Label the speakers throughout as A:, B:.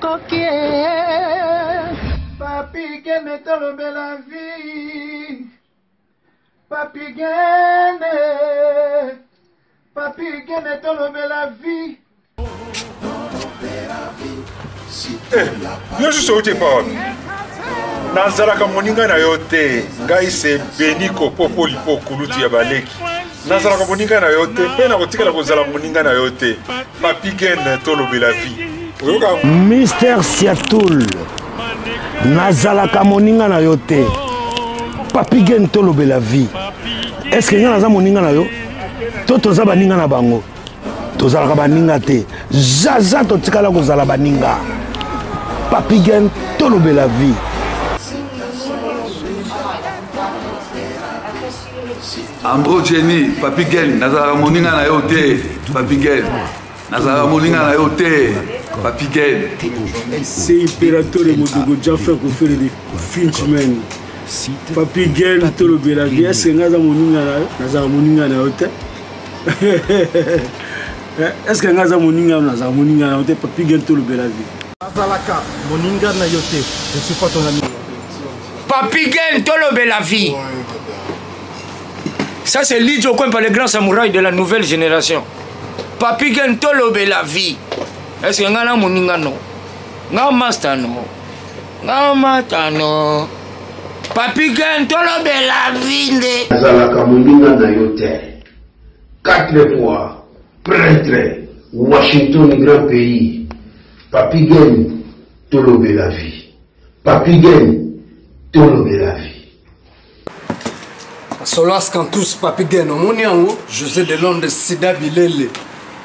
A: Nakoki eh.
B: Papi Gene tolobela vie Papi Gene Papi Gene tolobela vie.
C: Eh, yo susu outi epa wapi? Nazalaka moninga na yo te. Ngai se Beniko Popo Lipo kulutu ya baleki. Nazalaka moninga na yo te mpe nakotikala kozala moninga na yo te. Papi Gene tolobela vie. Oyoka
D: Mister Siatul, nazalaka moninga na yo te. Papi Gene tolobela vie. Est-ce que nga naza moninga na yo? To toza baninga na bango? Tozalaka baninga te. Zaza totikala kozala baninga. Papi Gene tolobela vie.
E: Ambro Jenny, Papi Gen, nazalaka moninga na yo te. Papi Gen, nazalaka moninga na yo te. Papi Gen.
F: C'est Imperatore Modogo Jaffa Kofere de Finchman. Papi Gen tolobela vie, est-ce que nga aza moninga na yo? Nazalaka moninga na yo te. Est-ce que nga aza moninga na yo? Nazalaka moninga na yo te. Papi Gen tolobela vie.
G: Nazalaka moninga na yo te. Je suis pas ton ami.
H: Papi Gen tolobela vie. Ça c'est Lidjo Kwempa, le grand samouraï de la nouvelle génération. Papi Gen tolobela vie. Est-ce que nga na moninga no? Nga master no? Nga mata no? Papi Gen tolobela vie nde.
I: Nazalaka moninga na yo te. 4 fois prêtre Washington grand pays. Papi Gen tolobela vie. Papi Gen tolobela vie.
J: Solas Cantus Papi Gen omoni yango José de Londres Sida Bilele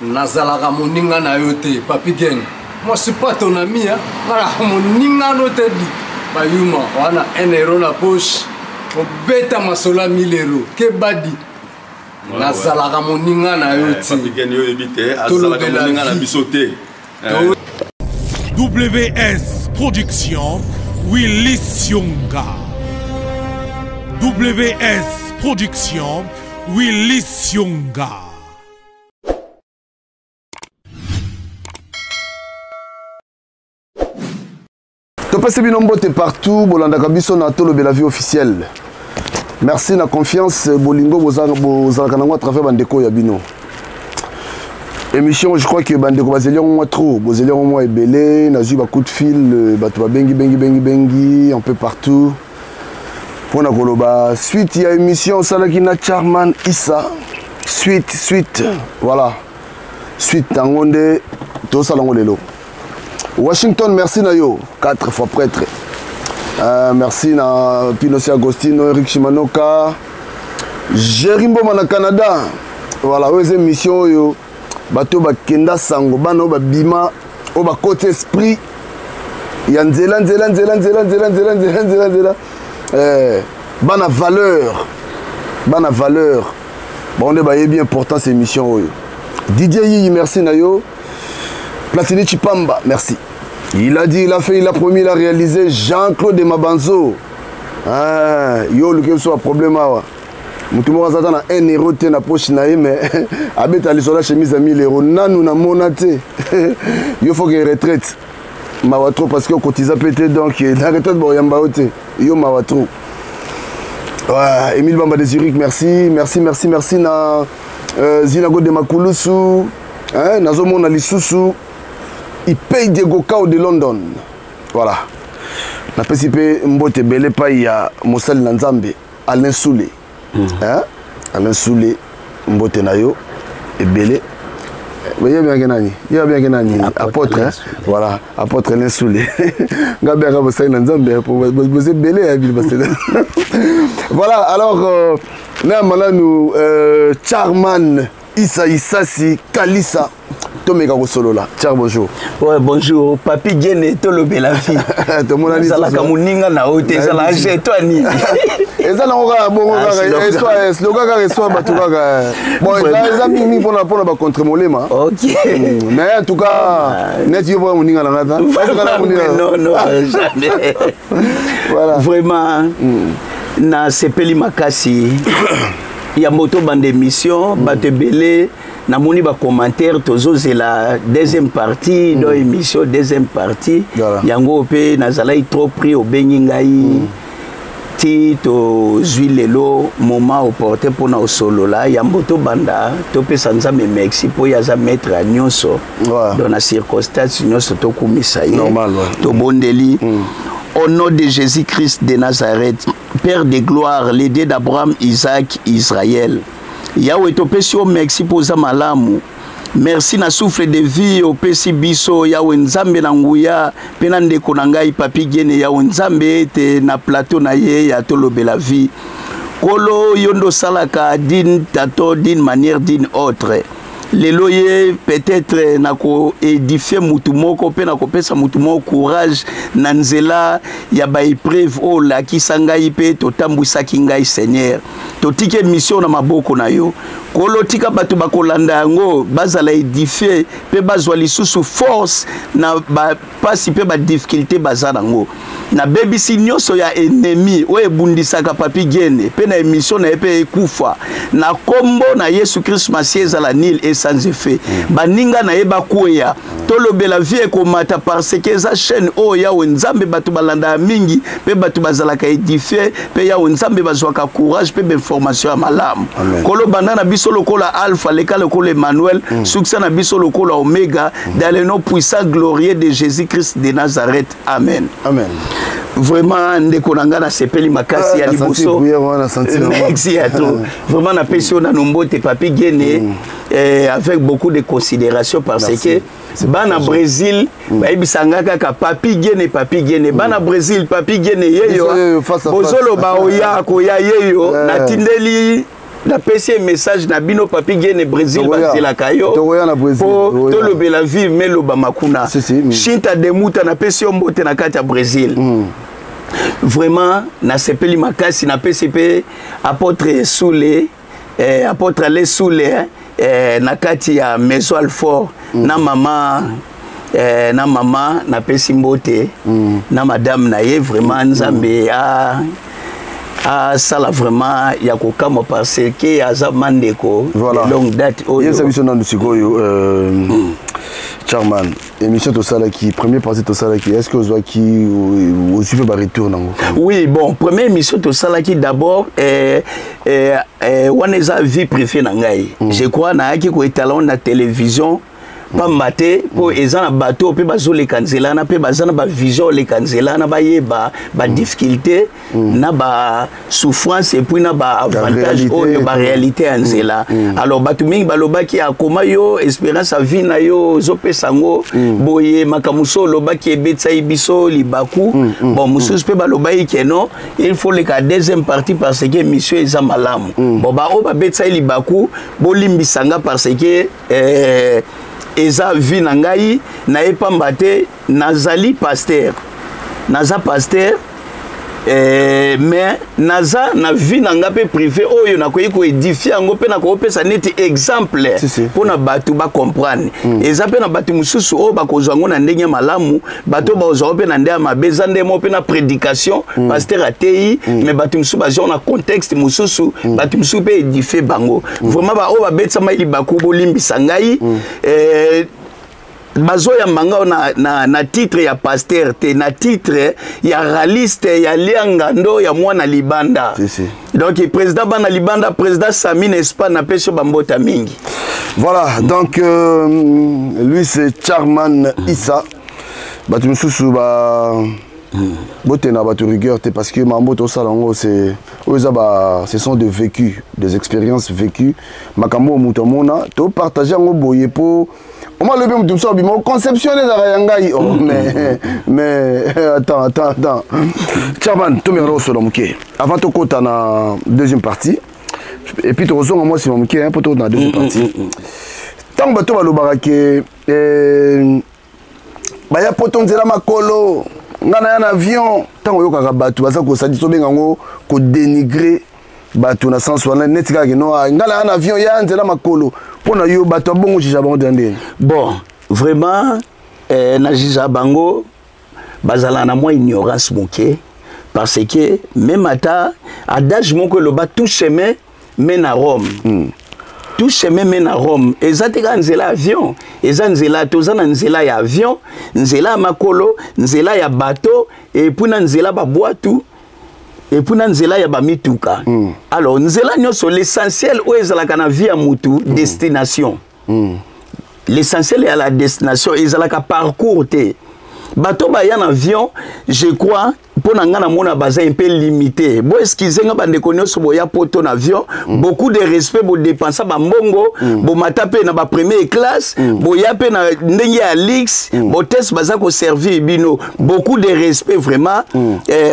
J: nazalaka moninga na yo te Papi Gen moi je suis pas ton ami hein nazalaka moninga no te di bayuma wana 1 euro na poche obeta masolo ya 1000 euro kebadi nazalaka moninga na yo te
E: Papi Gen yo oyebi te azalaka moninga na biso te.
K: WS Production, Willy Sionga. WS Production, Willy Sionga.
L: Topesi bino mbote partout, bolandaka biso na Tolobela vie officielle. Merci na confiance bolingo bozalaka nango à travers bandeko ya bino. Émission, je crois que bandeko bazeli yango mwa trop, bozeli yango mwa ebele, nazwi ba coup de fil, bato babengi bengi bengi bengi un peu partout. Mpona koloba suite ya émission osalaki na Charman Issa, suite suite, voilà. Suite nango nde tosala yango lelo. Washington, merci na yo, 4 fois prêtre. Merci na Pinosi Agostino, Eric Shimanoka, Jerry Mboma na Canada. Voilà, oyo eza émission oyo bato bakenda sango, bana oyo babima, oyo bakoti esprit ya nzela nzela nzela nzela nzela nzela nzela nzela nzela. Bana valeur, bana valeur. Bango nde bayebi importance émission oyo. Didier Yiyi, merci na yo. Platini Chipamba, merci. Il a dit, il a fait, il a promis, il a réalisé. Jean-Claude Mabanzo. Ah, yo, luke so problème awa. Mutu moko aza na 1 euro te na poche na ye, mais abeta lisola chemise ya 1000 euros. Nanu na mona te. Yo faut que retraite. Mawa trop parce que cotisa pété donc la retraite bon yamba te. Yo mawa trop. Ouais, Émile Bamba de Zurich, merci, merci, merci, merci na Zinago de Makulusu, hein, nazomona lisusu Ipey Diego Kao de London. Voilà. Napesi pe mbote ebele pai ya mosali na Nzambe Alain Soule. Hein? Alain Soule mbote na yo ebele. Mais bien que nani? Ye bien que nani? Apôtre, hein? Voilà, apôtre Alain Soule. Nga bien ka mosali na Nzambe pour boze ebele ya bino basela. Voilà, alors na malanu Charman Issa Issasi Kalisa Tomeka kosolola. Tchar, bonjour.
M: Ouais, bonjour. Papi Gene tolobela vie.
L: Tomonani
M: Ezalaka moninga na yo te, ezala age toi nini?
L: Eza nango kaka bongo
M: Ah,
L: kaka,
M: slogan.
L: espoir, slogan kaka espoir bato kaka. Bon, eza mingi mingi mpona ba contre molema.
M: Ok.
L: Mais en tout cas, net yo mpona moninga na nga ta. Parce que na moninga.
M: Non, non, jamais.
L: Voilà.
M: Vraiment, na sepeli makasi. Ya moto bande émission, bato ebele. Namoni bacommentaire, tozozela deuxième partie do émission, deuxième partie. Yango mpe nazalaki trop pris, obengi ngai ti tozwi lelo moment opportun mpona osolola. Yambo tobanda, topesa Nzambe merci mpo ye aza maître ya nyonso. Donc na circonstance nyonso tokumisa ye.
L: Normal, ouais.
M: Tobondeli. Au nom de Jésus-Christ de Nazareth, Père de gloire, le Dieu d'Abraham, Isaac, Israël, Yawe, topesi yo merci mpo oza malamu. Merci na souffle de vie opesi biso, Yawe Nzambe na nguya, mpe na ndeko na ngai Papi Gene, Yawe Nzambe, ete na plateau na ye ya Tolobela Vie. Kolo, yo nde osalaka d'une tantôt d'une manière, d'une autre. Lelo ye peut-être na koédifie mutu moko mpe na kopesa mutu moko courage na nzela ya baépreuve oyo olakisa ngai mpe totambwisaki ngai. Seigneur, totiki émission na maboko na yo. Kolo, tika bato bakolanda yango bazala édifie mpe bazwa lisusu force na bapasi mpe badifficulté baza nango. Nabebisi nyonso ya ennemi oyo ebundisaka Papi Gene mpe na émission na ye mpe ekufa na nkombo na Yesu Kristu Masiya. Ezala nul et sans effet. Baninga na ye bakweya. Tolobela Vie ekomata parce que eza chaîne oyo, Yawe Nzambe, bato balandaka mingi mpe bato bazalaka édifie mpe, Yawe Nzambe, bazwaka courage mpe bainformation ya malamu. Kolo, banda na biso lokola Alpha, leka lokola Emmanuel, sukisa na biso lokola Omega, dans le nom puissant, glorieux de Jésus Christ de Nazareth, amen.
L: Amen.
M: Vraiment, ndeko na ngai, nasepeli makasi. Ya liboso, merci ya to. Vraiment, napesi yo nano mbote, Papi Gene, avec beaucoup de considération parce que bana Brésil bayebisa nga kaka Papi Gene, Papi Gene. Bana Brésil, Papi Gene yeyo, bozoloba oya koya yeyo. Natindeli, napesi ye message na bino, Papi Gene, Brésil bazelaka yo po Tolobela Vie melobama kuna. Shinta Demuta, napesi yo mbote na kati ya Brésil. Vraiment, nasepeli makasi. Napesi mpe apôtre Sule, apôtre Ale Sule, na kati ya Maison Alfort, na mama, na mama napesi mbote, na madame na ye. Vraiment, Nzambe asala vraiment ya kokamwa parce que aza mandeko de longue date oyo.
L: Yebisa biso nanu sikoyo, Chairman, émission tosalaki, première partie tosalaki, est ce que ozwaki, ozwi mpe baretour nango?
M: Oui, bon, première émission tosalaki d'abord, wana eza vie privée na ngai. Je crois nayaki koetala na télévision pamba te mpo eza na bato oyo mpe bazoleka nzela wana mpe baza na bavision oleka nzela wana, bayeba badifficulté na basouffrance et puis na baavantage oyo baréalité ya nzela. Alors bato mingi balobaki akoma yo espérance ya vie na yo ozopesa yango boye, makambo mosusu olobaki ebetisaki biso libaku. Bon, mosusu mpe balobaki ke non, il faut leka deuxième partie parce que émission eza malamu. Bon, baoyo babetisaki libaku, bolimbisa nga parce que eza vie na ngai naye pamba te. Nazali pasteur, naza pasteur, mais naza na vie na nga mpe privé oyo nakoki koédifie yango mpe nakopesa neti exemple mpo na bato bacomprendre. Eza mpe na bato mosusu oyo bakozwa yango na ndenge malamu, bato oyo bakozwa yango mpe na ndenge ya mabe. Eza nde moko mpe na prédication, pasteur ateyi, mais bato mosusu bazwa na contexte mosusu, bato mosusu mpe édifie bango. Vraiment, baoyo babetisama libaku, bolimbisa ngai. Bazoyamba nga na titre ya pasteur te, na titre ya raliste ya liangando ya mwana libanda.
L: Si, si.
M: Donc président bana libanda, président Sami, n'est-ce pas, napesi yo bambota mingi.
L: Voilà, donc lui c'est Charman Issa. Bato mosusu ba botena bato rigueur te parce que mambo tosala yango, c'est oyo eza ba, ce sont des vécus, des expériences vécues, makambo oyo moto amona, topartage yango boye mpo oma lobi moto mosusu abima conception ezalaka ya ngai. Oh, mais attends, attends, attends, Chairman, tomekana kosola moke avant tokɔta na deuxième partie et puis tokozonga mwa nsima moke mpo tokota na deuxième partie. Ntango bato balobaka ke baya poto nzela makolo, ngai naya na avion, ntango oyokaka bato baza kosadi, tobenga yango kodénigre bato na sens wana neti kaka kino ngai naya na avion, ya nzela makolo, mpo na yo bato abongo juge bango tena ndeni?
M: Bon, vraiment, na juge bango bazala na mwa ignorance moke parce que même ata adage moko eloba: tout chemin mène à Rome. Tout chemin mène à Rome. Eza te kaka nzela ya avion, eza nzela, toza na nzela ya avion, nzela ya makolo, nzela ya bateau, et puis na nzela babwatu, et puis na nzela ya bamituka. Alors nzela nyonso, l'essentiel oyo ezalaka na vie ya mutu, destination. L'essentiel ya la destination ezalaka parcours te. Bato baya na avion, je crois, mpo na ngai namona baza un peu limité. Bo excuse nga, bandeko nyonso boya poto na avion, beaucoup de respect, bodepensa bambongo, bomata mpe na bapremier classe, boya mpe na ndenge ya luxe, botese baza koservir bino, beaucoup de respect vraiment.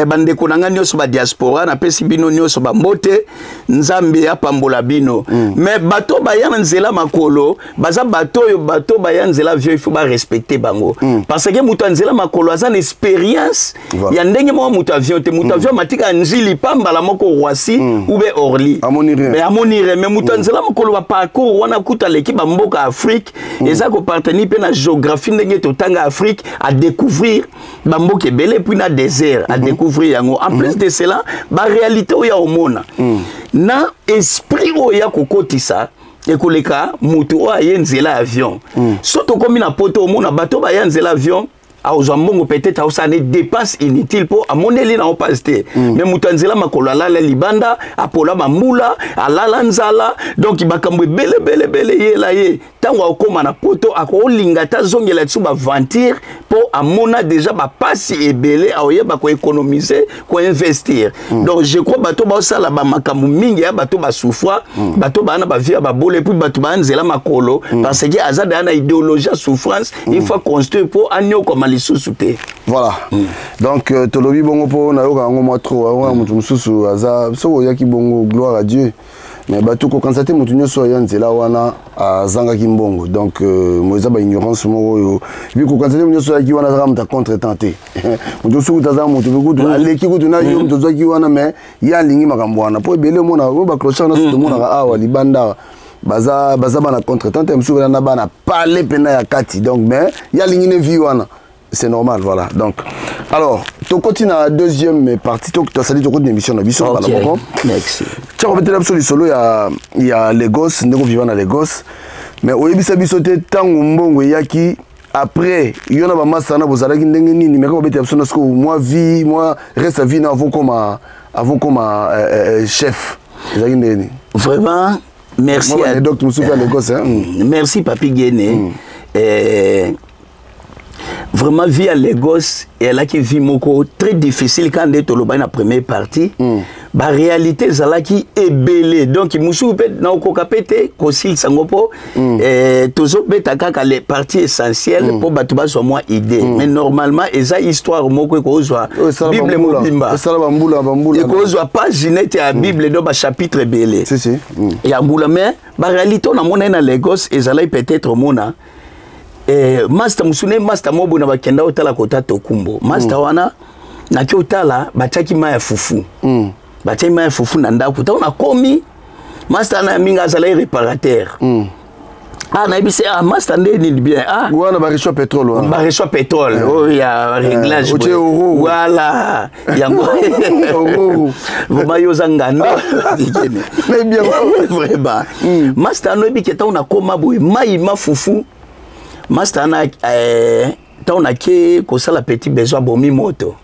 M: Bandeko na ngai nyonso badiaspora, napesi bino nyonso bambote, Nzambe apambola bino. Mais bato baya na nzela makolo, baza bato oyo bato baya nzela avion, il faut barespecte bango, parce que moto ya nzela makolo aza na expérience ya ndenge moko moto avion te. Moto avion amatika nzili pambala moko, Roissy ou bien Orly, mais amoni rien. Mais moto ya nzela makolo, baparcours wana kuta aleki bamboka Afrique, eza kopartenir mpe na géographie ndenge totanga Afrique, adécouvrir bamboka ebele, puis na désert adécouvrir yango. En plus de cela, baréalité oyo ya omona na esprit oyo ya kokotisa ekoleka motu oyo aye nzela ya avion. So tokomi na poto, omona bato baya nzela avion, akozwa mbongo, peut-être aosala ne dépense inutile mpo amoneli nango mpasi te. Mais moto ya nzela makolo alala libanda, apola bambula, alala nzala, donc makambo ebele ebele ebele eyela ye. Ntango akokóma na poto, akolinga te azongela lisusu baventure, mpo amona déjà bapasi ebele, akoyeba koéconomiser, koinvestir. Donc je crois bato baosala bamakambo mingi ya bato basouffra, bato baa na bavie ya babole, puis bato baa nzela makolo, parce que aza deya na idéologie ya souffrance, il faut construire mpo anyokoma lisusu te.
L: Voilà. Donc tolobi bongo mpo nayoka yango mwa trop yango ya moto mosusu aza soki oyaki bongo, gloire à Dieu. Mais bato kokanisa te moto nyonso aya nzela wana azangaki mbongo. Donc mo eza baignorance moko oyo. Epuis kokanisa te moto nyonso ayaki wana azaka moto ya contre temps te. Moto mosusu kutu aza moto mpe kutu aleki kutu na yo moto ozwaki wana, mais ye alingi makambo wana mpo ebele. Omona oyo baclochard nyonso tomonaka awa libanda, baza bana contre temps te, mosusu bana na bana pale mpena ya kati. Donc mais ye alingi ne vie wana, c'est normal. Voilà. Donc alors tokoti na deuxième partie, tosali, tokoti na émission na biso mbala moko.
M: Merci.
L: Tia kobetela biso lisolo ya Lagos, ndenge oviva na Lagos. Mais oyebisa biso te ntango mbongo eyaki, après yo na bamasana bozalaki ndenge nini? Meka kobetela biso na sikoyo mwa vie, mwa reste ya vie na avant koma chef, ezalaki ndenge nini?
M: Vraiment merci.
L: Mwa anecdote mosusu ya Lagos, hein?
M: Merci, Papi Gene. Vraiment, vie à Lagos ezalaki vie moko très difficile. Quand nde tolobaki na première partie, baréalité ezalaki ebele, donc mosusu mpe nakokoka mpe te kosilisa yango, mpo tozobeta kaka les parties essentielles mpo bato bazwa mwa idée. Mais normalement eza histoire moko ekozwa
L: Oyo esala
M: Bible
L: bambula.
M: mobimba.
L: Esala bambula bambula.
M: Ekozwa page nete ya Bible, donc bachapitre ebele
L: Si, si.
M: Ya mbula. Mais baréalité oyo namona ye na Lagos ezalaki peut-être omona master mosusu ne master moko boye na bakenda otala kota Tokumbo master wana, naki otala batiaki mai ya fufu, batiaki mai ya fufu na ndako. Ntango nakomi, master na mingi azalaki réparateur. Ah, nayebi se, ah, master, nde nini bien? Ah,
L: wana barechaud pétrole wana.
M: Barechaud pétrole oyo ya réglage.
L: Otie
M: boye.
L: Ororo.
M: Voilà yango.
L: Ororo.
M: Vraiment, yo oza nganda.
L: Nayebi yango.
M: Vraiment, master ano oyebi ke ntango nakóma boye, mai ma fufu, master ana ntango nake kosala petit besoin, abomi moto.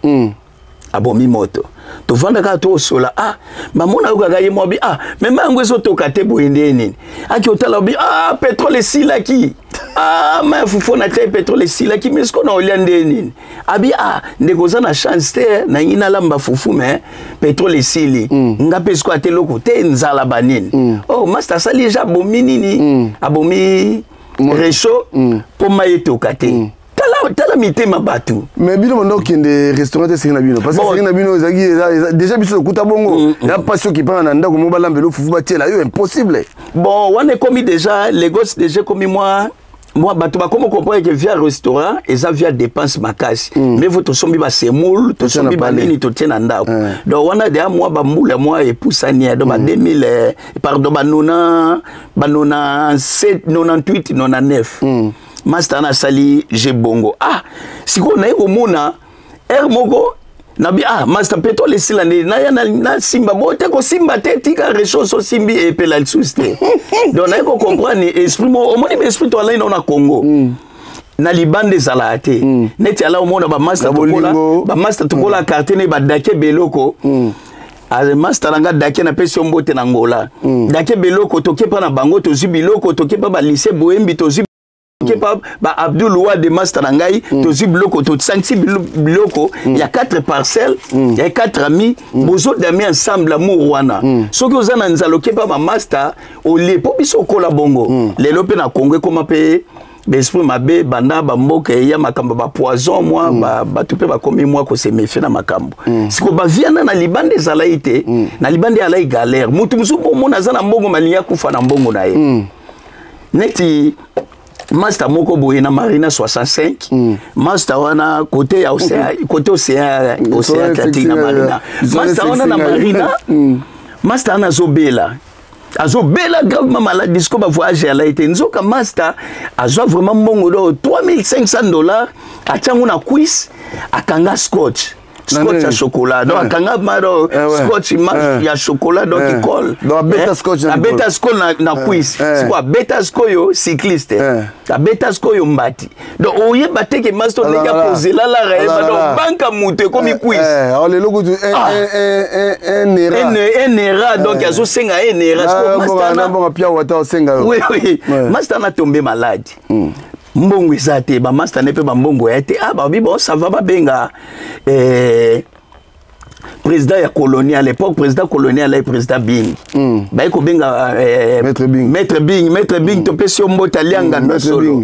M: Abomi moto, tovanda kaka, tosola. Ah, bamona yo kaka ye mwa bi, ah, me mai yango ezotoka te boye, nde nini? Aki otala bi, ah, pétrole esilaki. Ah, mai ya fufu na tia pétrole esilaki, mais siko na olia nde nini? Abi, ah, ndeko, oza na chance te, nangi nalamba fufu, mais pétrole esili. Nga mpe siko ate eloko te, nzala banini. Oh, master asali eja, abomi nini, abomi réchaud mpo mai etoka te. Tala, tala mitema bato.
L: Mais bino banda okende restaurant te, esengi na bino, parce que
M: Bon.
L: esengi na bino ezalaki déjà biso tokuta bongo ya mpasi, okipanga na ndako mo balambela fufu batiela yo, impossible.
M: Bon, wana ekomi déjà Lagos, déjà ekomi mwa bato bakomi comprendre que via restaurant eza via dépense makasi. Mais vo tosombi basemoule, tosombi
L: na palais.
M: Banini, totie na ndako. Donc wana deya mwa bambula mwa epusani ya donc ba 2000, pardon, ba 97, 98, 99, master wana asali je bongo. Ah, sikoyo naye komona aire moko. Nabi ah master pétrole esila nde naya nasimba bo te kosimba te tika ressource osimbi epela lisusu te. Donc naye kocomprendre esprit mo omoni ba esprit toalai nao na Congo. Na libanda ezalaka te. Neti ala omona bamaster tokola bamaster tokola quartier ne badake beloko. Master na nga dake napesi yo mbote na Ngola. Dake beloko toke pa na bango tozwi biloko toke pa ba lycée Boyembi tozwi toke pa ba Abdul Wade master na ngai tozwi biloko tosangisi biloko ya 4 parcelles ya 4 amis bozodami ensemble amour wana. Soki oza na nzala oke pa ba master olie po biso okola bongo. Lelo pe na Congo ekoma pe l'esprit mabe banda bamboka eya makambo ba poison mwa bato mpe bakomi mwa kose méfier na makambo. Siko baviana na libanda ezalai te. Na libanda ezalai galère. Mutu mosusu bomona aza na mbongo malingi akufa na mbongo na ye. Neti master moko boye na Marina 65 master wana côté ya océan côté océan océan Atlantique na Marina. Master wana na Marina master wana azobela. Azobela gravement malade disco ba voyage ala été nzoka master azwa vraiment mbongo do 3500 $ atiango na cuisse akanga scotch scotch ya chocolat donc akanga maro scotch ya chocolat donc il colle
L: donc abeta scotch na
M: abeta scotch na cuisse siko abeta sikoyo cycliste abeta sikoyo mbati donc oyeba te ke master ndenge akozela lara yeba donc banka moto ekomi cuisse
L: lelo kutu un era
M: un era donc azosenga un era
L: mbongo pia wata osenga yo
M: oui oui master na tombé malade mbongo eza te bamaster ne mpe bambongo ya te ah babi bon ça va babenga président ya colonie à l'époque président colonial et président Bing baye kobenga
L: Maître Bing
M: Maître Bing Maître Bing topesi yo mbote alianga ndo solo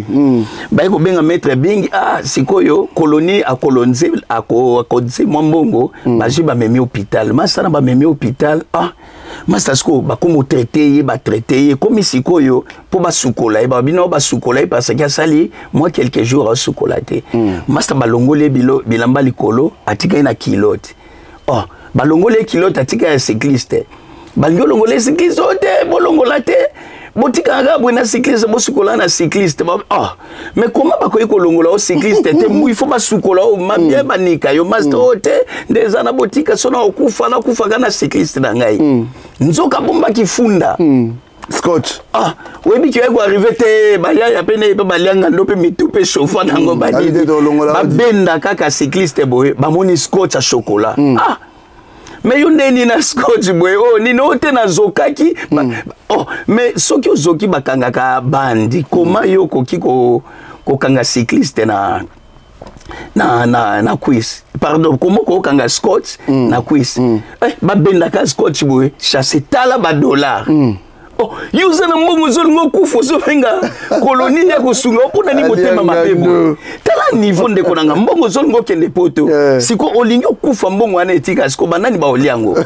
M: baye kobenga Maître Bing ah sikoyo colonie akolonze akonze mwa mbongo bazwi bamemi hôpital masana bamemi hôpital ah master sikoyo bakomi otraite ye batraite ye komi sikoyo mpo basukola ye babino basukola ye parce que asali mwa quelques jours asukola te. Master balongoli ye bilamba likolo atika ye na kilote oh balongoli ye kilote atika ya cycliste balingi olongola ye cycliste oyo te bolongola te botikaka kaka boye na cycliste bosukola na cycliste oh mais comment bakoki kolongola o cycliste te il faut basukola o mabien banika yo master oyo te nde eza na botika so na okufa nakufaka na cycliste na ngai nzoka bombaki funda
L: scotch
M: ah oyebi ki oye arrivé te bayaya mpe ne mpe balianga ndo mpe mitu mpe chauffa nango banini babenda kaka cycliste boye bamoni scotch ya chocolat ah mais yo nde nini na scotch boye oyo nini oyo te nazokaki oh mais soki ozoki bakangaka bandi koma yo okoki kokanga cycliste na na na na cuisse pardon comment kokanga scotch na cuisse eh babendaka scotch boye chasse tala ba dollar oh yo oza na mbongo ozolinga okufa ozobenga colonie ya kosunga mpona nini motema mabe boye tala niveau ndeko na nga mbongo ozolinga okende poto siko olingi okufa mbongo wana etika siko banani baolia yango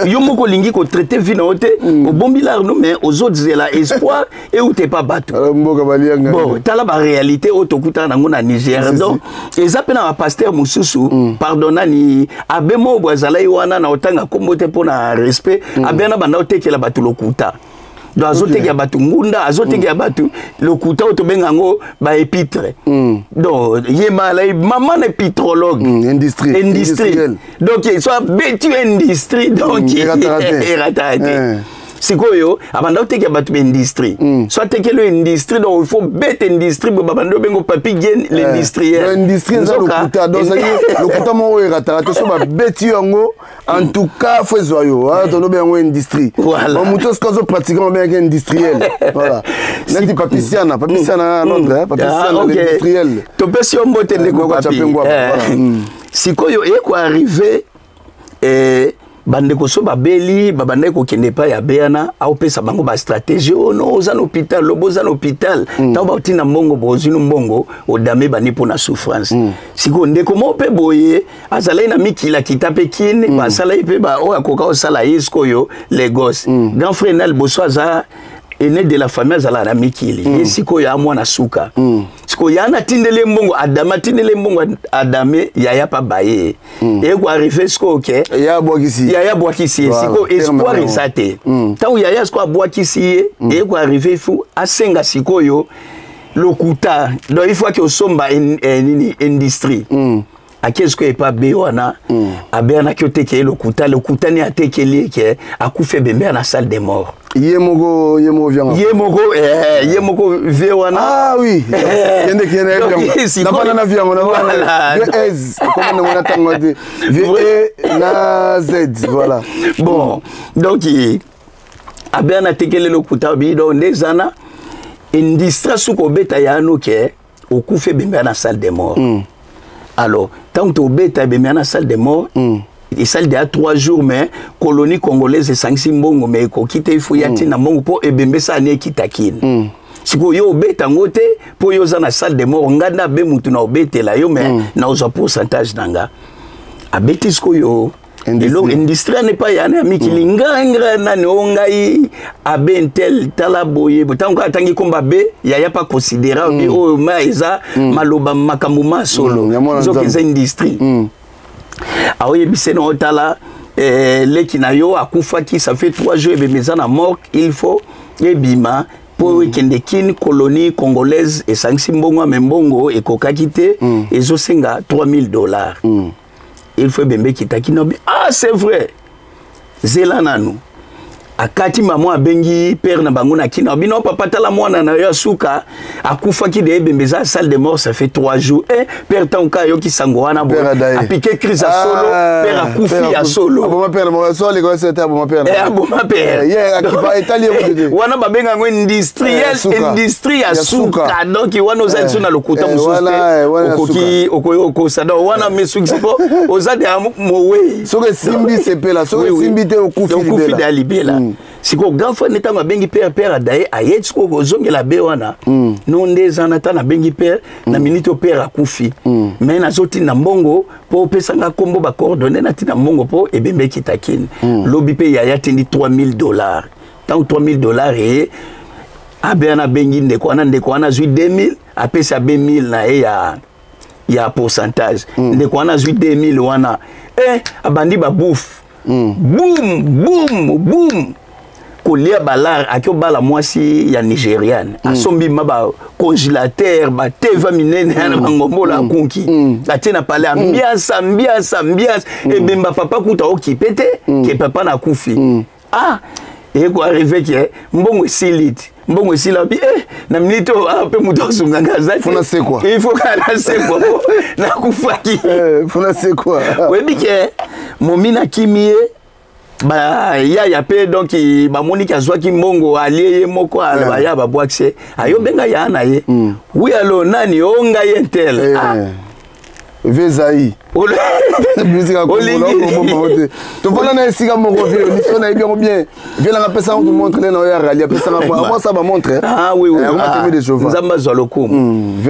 M: yo moko olingi kotraite vie na yo te obombi l'arno mais ozozela espoir euta epa bato
L: mboka balianga
M: bon tala baréalité oyo tokutana nango na Niger donc eza mpe na bapaster mosusu pardon nani abe moko boye azalaki wana na otanga nkombo te mpo na respect abe na banda otekela bato lokuta donc azotekela bato ngunda azotekela bato lokuta oyo tobenga yango baépitre donc ye malai mama na épitrologue
L: industrie
M: industrie donc so abeti industrie donc erataka te sikoyo abanda otekela bato baindustrie so atekeli yo industrie donc il faut bete industrie boye babanda obengo Papi Gen l'industriel
L: industrie eza lokuta donc lokuta moko oyo erataka te so babeti yango en tout cas faut ezwa yo tolobi yango industrie
M: voilà
L: moto soki azopratique yango obengaki industriel voilà neti Papi Siana Papi Siana na Londres Papi Siana l'industriel
M: topesi yo mbote ndeko Papi sikoyo ekoarrive bandeko so babeli babandaki kokende epai ya beyana aopesa bango bastratégie oyo no oza na hôpital lobo oza na hôpital ntango baotinda mbongo bozwino mbongo odame bandi mpo na souffrance sikoyo ndeko moko mpe boye azalaki na mikili akita mpe kine basalaki mpe oyo akoka kosala ye sikoyo Lagos grand frère na liboso aza aîné de la famille azalaka na mikili ye sikoyo amwana suka sikoyo ya natindeli ye mbongo adame atindeli ye mbongo adame yaya pa baye ye koarrive sikoyo ke
L: yaya abwakisi
M: yaya abwakisi ye sikoyo espoir eza te ntango yaya sikoyo abwakisi ye eye koarrive fu asenga sikoyo lokuta donc il faut ake osomba nini industrie. Ake sikoyo epa abe wana mm. Abe wana aki otekela ye lokuta, lokuta ni atekeli ye ke akufi, ebembe ya na salle de mort.
L: Ye moko, ye moko vianga,
M: ye moko eh, ye moko vie wana.
L: Ah oui, kende kende na bana na viango na bana vie S comment na tango te vie E na Z, voilà.
M: Bon, donc abe wana atekeli lokuta bi, donc nde ezana industrie soki obeta ya ano ke okufi, ebembe na salle de mort. Alors ntango tobeta ebembe na salle de mort, esali deya 3 jours, mais colonie congolaise esangisi mbongo, mais ekoki te, ifo ya ntina mbongo mpo ebembe esala ni ekita kini. Sikoyo yo obeta yango te mpo yo oza na salle de mort, nga nde abe mutu na obetela yo, mais na ozwa pourcentage na nga. Abeti sikoyo eloko industrie wana epai yana ya mikili. Ngai ngai nani o ngai abe ntel, tala boye, ntango kaka atangi komba abe yaya pa considéra obi oyo ma eza maloba makambo ma solo, nzoka eza industrie. Aoyebise na otala eh, leki na yo akufaki, ça fait 3 jours, ebembe eza na morgue, il faut ebima mpo ekende Kine. Colonie congolaise esangisi mbongo, ame mbongo ekokaki te, ezosenga 3000 $. Il faut ebembe ekitaki nobi. Ah, c'est vrai, zela nanu. Akati mama, abengi père na bango na kina bino: "Papa, tala mwana na yo asuka akufaki de, ebembe eza salle de mort, ça fait 3 jours." Eh, père ntango ka ayoki sango wana boye, apike crise ya solo. Père akufi ya solo.
L: Aboma père, so aleko se te aboma père.
M: Eh, aboma père.
L: Ye akipa etali ye.
M: Wana babenga yango industriel, industrie ya suka. Donc wana oza liso na lokuta mosusu te, okoki okoki okosa. Donc wana mesukisi mpo oza deya mowei.
L: Soki esimbi, sepela, soki esimbi te, okufi.
M: Okufi deya libela. Sikoyo grand frère nde ntango abengi père, père adaye aye sikoyo kozongela be wana no nde eza na ntango abengi père na minute oyo père akufi, mais nazotinda mbongo mpo opesanga nkombo, bacoordonnées, natinda mbongo mpo ebembe ekita kini lobi. Mpe yaya atindi 3000 $. Ntango 3000 $ eye, abe wana abengi ndeko wana, ndeko wana azwi 2000, apesi abe 1000 na ye ya pourcentage. Ndeko wana azwi 2000 wana, eh, abandi babouffe, boum boum boum, kolia balare. Aki obala mwasi ya nigériane, asombi ma bacongélateur, bateva minene ya na bangombola, akunki atie na palais, ambiance, ambiance, ambiance. Ebemba papa kuta okipe te ke papa nakufi. Ah, ekoarrive ke mbongo esili ti, mbongo esili abi, eh, na minute oyo ah, mpe moto asunganga aza te, il faut kaka nasekwa po nakufaki.
L: Fona sekwa.
M: Oyebi ke momi nakimi ye, bayaya mpe, donc bamoniki azwaki mbongo, alie ye moko, baya babwakisi ye, ayobenga ya na ye: "Oui, allô, nani o?" "Ngai un tel." Ah.
L: Vezai tofanda na esika moko, vie liso nayebi yango bien. Vie nanga apesanga kutu montre nde na oyo ya rali, apesanga mwasa bamontre.
M: Ah oui oui, Nzambe azwa lokumu.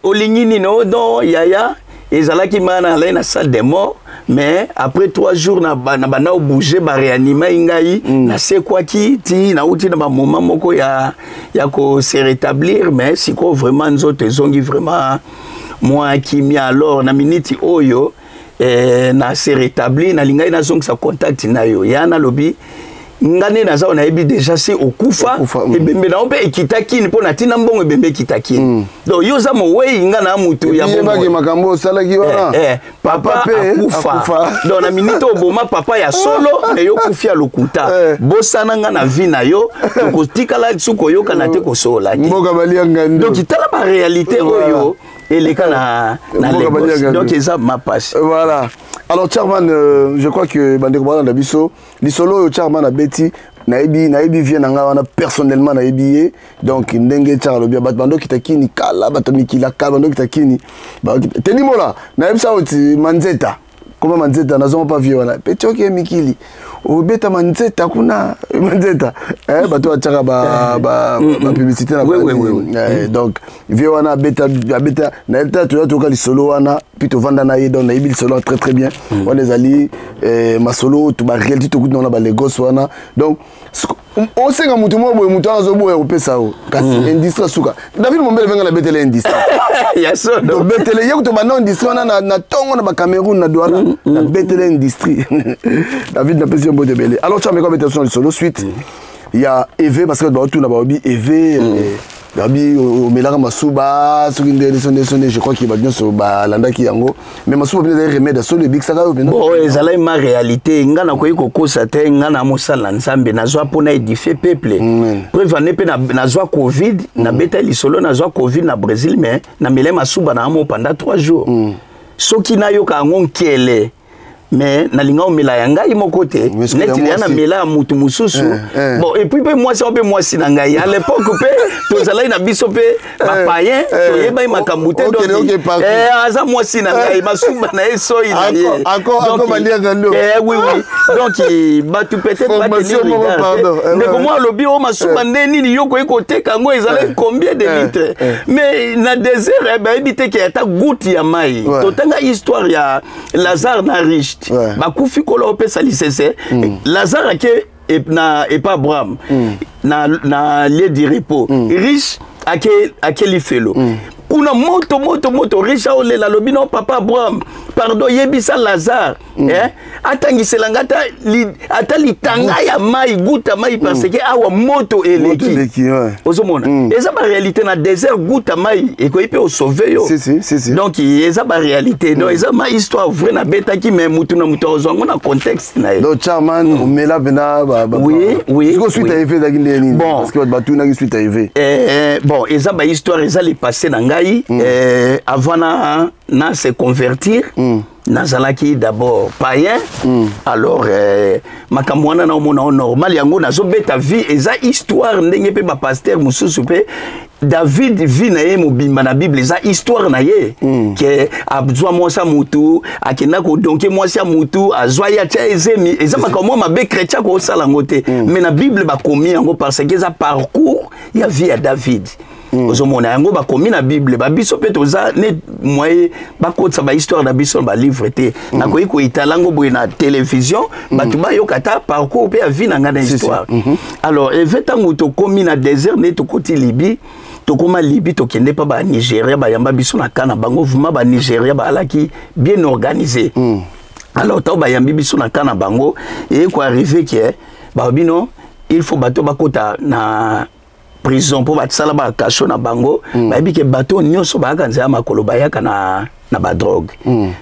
M: "Olingi nini?" "O don yaya, ezalaki mana alai na salle de mort, mais après 3 jours na banda obouge, baréanime ngai, nasekwaki ti nauti na bamoment moko ya kose rétablir, mais sikoyo vraiment nzoto ezongi vraiment mwa kimia. Alors na miniti oyo eh, na se rétablir, nalingai nazongisa contact na yo." Ya nalobi: "Nga nde naza oyo, nayebi déjà si okufa, ebembe na yo mpe ekita kini mpo natina mbongo, ebembe ekita kini. Donc yo oza mowei, nga na mutu ya
L: bomoi." Makambo osalaki wana.
M: Eh, eh, papa akufa. Donc na minute oboma papa ya solo, me yo kufi ya lokuta. Bosana nga na vie na yo, tokotikala su koyokana te, kosolola te."
L: Mboka balianga.
M: Donc tala baréalité oyo eleka na Lagos, donc eza mapasi.
L: Voilà. Alors Chairman, je crois que bandeko balanda biso lisolo oyo Chairman abeti, nayebi vie na ngai wana personnellement, nayebi ye. Donc ndenge Char alobi, bato bandokita kini kala, bato mikila kala bandokita kini tedi mola, nayebisa oyo ti manzeta koma manzeta, nazonga pa vie wana pe ti oke mikili obeta manzeta kuna manzeta, eh, bato batiaka bapublicité na. Donc vie wana abeta, abeta, nayebi ta toya toyoka lisolo wana, puis tovanda na ye, donc nayebi lisolo wana très très bien. Wana ezali masolo to baréalité tokuti na wana balagos wana. Donc osenga motu moko boye, motu wana azoboya kopesa o, kasi industrie suka. David Mombele venga nabetele industrie, tobetele ye kuto banda industrie wana na ntongo na bacameroun na Douala, nabetele industrie. David, napesi yo mbote ebele. Alors Chameko, abetela so na lisolo suite ya eve, parce que baotuna, baobi eve. Babi omelaka masuba soki nde so nde so nde, je crois que bato nyonso balandaki yango, mais masuba mpenza ezali remède solo ebikisaka yo mpenza?
M: Bon, ezalaki ma réalité. Nga nakoki kokosa te. Nga na mosala na Nzambe, nazwa mpona édifier peuple. Preuve ane mpe nazwa Covid, nabeta lisolo, nazwa Covid na Brésil, mais namela masuba na yamo pendant 3 jours. Soki nayoka yango nkele, mais nalinga omela ya ngai moko te, neti ya namela ya mutu mosusu. Bon, et puis mpe mwasi yango mpe mwasi na ngai à l'époque mpe tozalaki na biso mpe bapayen, toyebaki makambo te. Donc aza mwasi na ngai, masumba na ye, soi na ye. Oui, donc bato peut-être batenir rigueur. Ndeko mwa alobi o masuba nde nini, yo koyi koteka yango, ezalaki combien de litres? Mais na désert bayebi te ke ata goutte ya mai. Totanga histoire ya Lazare na riche, bakufi, kola opesa lisese. Lazare ake na epa Abraham na lieu du repos. Riche ake lifelo. Kuna moto, moto, moto. Riche aolela, alobi: "No, papa Abraham, pardon, yebisa Lazare eh, atangisela nga ata litanga ya mai, goutte ya mai, parce que awa moto eleki." Ozomona, eza baréalité na désert. Goutte ya mai ekoki mpe osauve yo.
L: Si, si, si, si.
M: Donc eza baréalité. Donc eza ma histoire vrai nabetaki, mais mutu na mutu akozwa yango na contexte na ye.
L: Donc Charman, omela mpena?
M: Oui.
L: Siko suite ya eve ezalaki ndenge nini?
M: Bon.
L: Parce que bato batunaki suite ya eve.
M: Bon, eza bahistoire, eza le passé na ngai. Avant na se convertir, nazalaki d'abord païen. Alors makambo wana naomona o normal, yango nazobeta vie, eza histoire. Ndenge mpe bapasteur mosusu mpe, David, vie na ye mobimba na Bible eza histoire na ye, ke azwa mwasi ya mutu, akenda kodonke mwasi ya mutu, azwa ye, atia ezemi. Eza makambo mwa mabe, chrétien akosala yango te, mais na Bible bakomi yango parce que eza parcours ya vie ya David. Ozomona yango bakomi na Bible. Babiso mpe toza ne moye bakotisa bahistoire na biso na balivre te. Nakoki koyitala yango boye na télévision, bato bayoka ata parcours mpe ya vie na ngai na histoire. Alors eve, ntango tokomi na désert, nde tokoti Libye. Tokóma Libye, tokende mpa Banigéria, bayamba biso na ka na bango. Vraiment, Banigéria bazalaki bien organisé. Alors ntango bayambi biso na ka na bango, eye koarrive ke balobi: "No, il faut bato bakota na prison mpo basala bacachot na bango." Bayebi ke bato nyonso bayaka nzela makolo, bayaka na badrogue.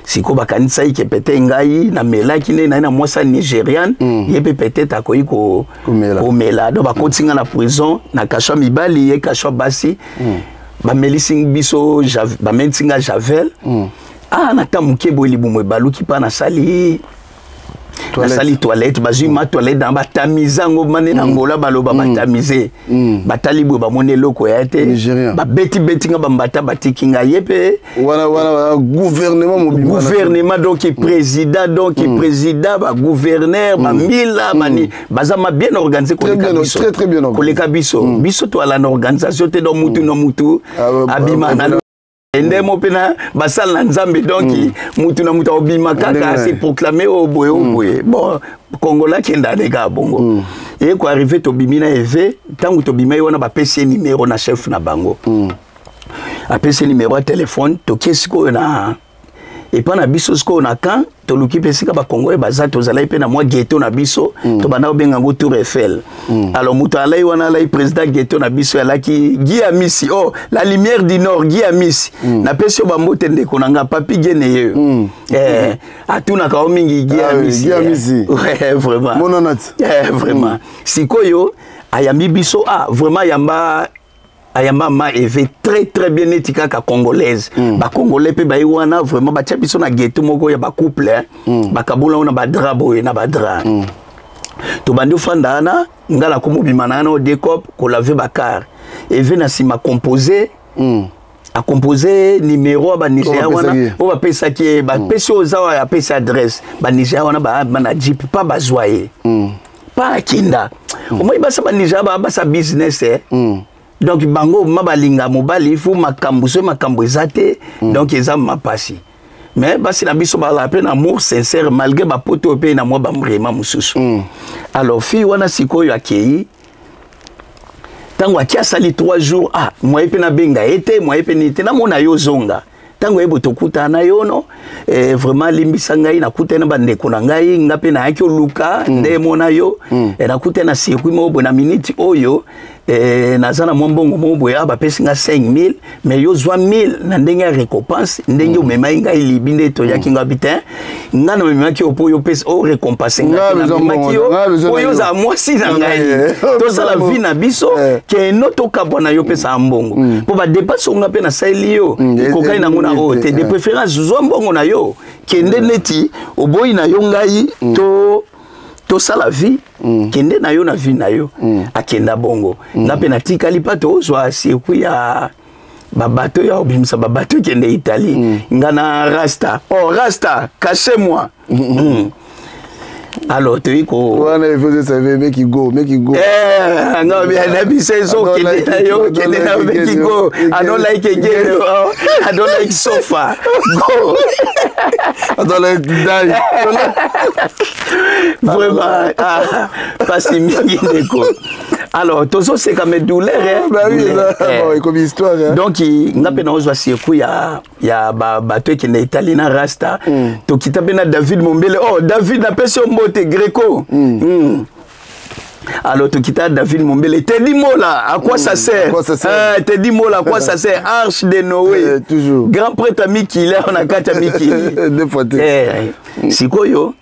M: Sikoyo bakanisaki ke peut-être ngai namelaki nde naye na mwasi ya Nigériane, ye mpe peut-être akoki komela. Donc bakoti nga na prison, na cachot ya mibali, ye cachot ya basi. Bamelisi biso, bamelisi nga javel. Ah, na ta moke boye, libumu ebaluki mpa nasali toilette. Bazwi ma toilette na batamize yango mane na Ngola, baloba batamize. Batali boye, bamoni eloko ya te. Babetibeti nga bambata, batiki nga ye mpe.
L: Wana gouvernement mobimba.
M: Gouvernement, donc président, donc président, bagouverneur, bambila, bani, baza ma bien organisé koleka biso.
L: Très, très bien.
M: Koleka biso. Biso toala na organisation te. Donc mutu na mutu abima na ndemo mpe na basala na Nzambe. Donc mutu na mutu akobima kaka, se proclame oyo boye, oyo boye. Bon, Kongola akenda nde kaka bongo. Eye koarrive, tobimi na eve. Ntango tobima ye wana, bapesi ye nimero na chef na bango, apesi ye nimero ya telefone. Tokie sikoyo na epa na biso. Sikoyo na camp, toluki mpe esika Bakongole baza. Tozalaki mpe na mwa ghetto na biso, tobanda kobenga yango Tour Eiffel. Alors moto alai wana, alai président ghetto na biso, alaki Guy Amisi. Oh, la lumière du nord, Guy Amisi. Napesi yo bambote, ndeko na nga Papi Gene ye. Atunaka yo mingi, Guy.
L: Ah oui,
M: Amisi.
L: Guy Amisi.
M: Ouais, vraiment.
L: Monana ti.
M: Vraiment. Sikoyo ayambi biso. Ah, vraiment, ayamba ma eve très très bien, neti kaka congolaise. Bacongolais mpe bayi wana, vraiment batia biso na ghetto moko ya bacouple, hein. Bakabola ngo na badra boye, na badra. Tobandi ofanda wana. Nga nakomi obima na wana odecop kolave bakar. Eve na nsima compose, acompose numéro ya Banigéria
L: Oyo
M: wana.
L: bapesaki ye.
M: Oyo bapesaki ye, bapesi oyo oza oyo apesi adresse. Banigéria wana baa na jeep pa, bazwa ye pa, akenda. Omoi basa Banigéria baa basa business, eh. Donc bango ma balinga mobali fu makambo, soki makambo eza te, donc eza mapasi. Mais basi na biso bazala mpe na amour sincère, malgré bapoto oyo mpe na mwa bamrema mosusu. Alors fille wana sikoyo akei. Ntango aki, asali 3 jours. Ah, moye mpe nabenga ye te, moye mpe nini te, namona yo ozonga. Ntango yebo tokutana na yo, no, vraiment limbisa ngai, nakutani na bandeko na ngai, nga mpe nayaki oluka nde mona yo. Nakutani na circuit moko boye na minute oyo. Eh, naza na mwa mbongo moko boye awa bapesi nga 5000 mais yo zwa 1000 na ndenge ya récompense ndenge mm. omemaki ngai libi nde toyaki mm. nga bi te ngai namemaki yo mpo yo pesi o récompense ngai namemaki yo mpo yo ozala mwasi na ngai eh. tozala vie na biso eh. keno tokabwa na yo opesaka mbongo mpo mm. badepense onga mpe nasaleli yo ekokani nango na oyo te de préférence zwa mbongo na yo kende neti oboyi na yo ngai to tosala vie mm. kende na yo na vie na yo mm. akenda bongo mm. nga mpe natikali mpa tozwa circuit ya babato ya obimisa babato ekende italie mm. nga na rasta oh rasta cache moi mm. mm. alors toyi ko
L: wana il faut se make you go make you go
M: eh nga bi na bi se so kende na yo kende na make you go i don't like again oh, i don't like sofa go
L: i don't like to die
M: vraiment ah, pasi mingi ndeko alors tozoseka mais douleur eh,
L: bah oui, douleur, eh. bon, ekomi histoire eh.
M: donc nga mpe naozwa circuit ya, ya bato ekende italie na rasta mm. tokita mpe na david mombele oh david napesi yo mbote greco mm. Mm. Alors tokita david mombele tedi mola à quoi mm, ça sert, à quoi ça sert? Ah, tedi mola à quoi ça sert arche de noé
L: eh, toujours
M: grand prêtre ya mikili awa na kati ya mikili
L: deux fois te
M: eh, sikoyo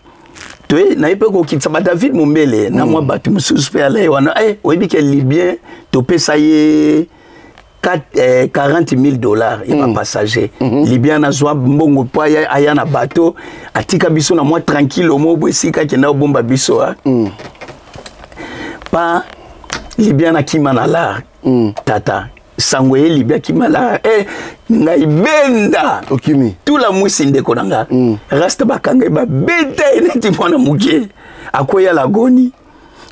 M: toye naye mpe kokitisa ba david mombele na mwa bato mosusu mpe alaye wana eh, oyebi ke libien topesa ye 40 000 dollars ya bapassager mm. mm -hmm. libien nazwa mbongo mpo aya, aya na bateau atika biso na mwa tranquille mo bo esika akenda kobomba biso ah. mm. pa libien nakima na lar mm. tata sango ye libia akima lar eh, ngai benda
L: okimi
M: tula mwisi ndeko na nga mm. rasta bakanga ye babeta ye neti mwana moke akweya lagoni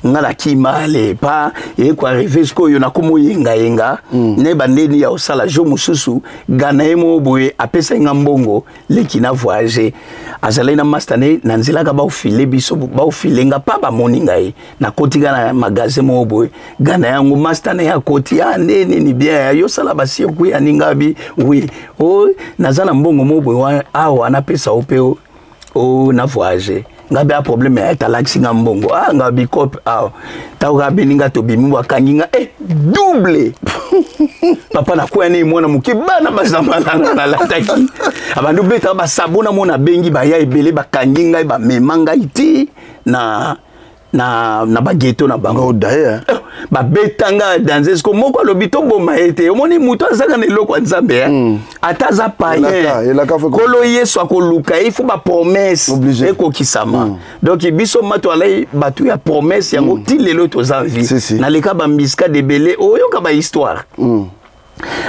M: nga nakima ale pa eye koarrive sikoyo nakoma oyengayenga mm. nayeba ndeni ya kosala jour mosusu gana ye moko boye apesaki nga mbongo leki na voyage azalaki na masta ne na nzelaka baofile biso baofile nga pa bamoni ngai nakoti nga na magasin moko boye gana yango masta na ye akoti a ah, nde nini bien yosala bacircuit ya ninga bi wi o oh, naza na mbongo moko boye awa napesa yo mpe o na voyage nga be a problème ya talakisi nga mbongo ah nga bikope awa ntango kaka beni nga tobimi bakangi nga eh double papa nakwea ne mwana moke bana bazamalana nalataki abandi obetaka basabo na mona abengi baya ebele bakangi ngai bamema ngai ti na na, na bageto na bango
L: oh,
M: eh, babeta nga danze siko moko alobi toboma ye te omoni moto azaka na eloko ya nzambe eh? mm. ata aza payen kolo yesu akoluka ye ifo bapromese ekokisama mm. donc biso mato alai bato ya promese yango mm. ti lelo toza vie si, si. naleka bambiskade ebele oyoka bahistoire mm.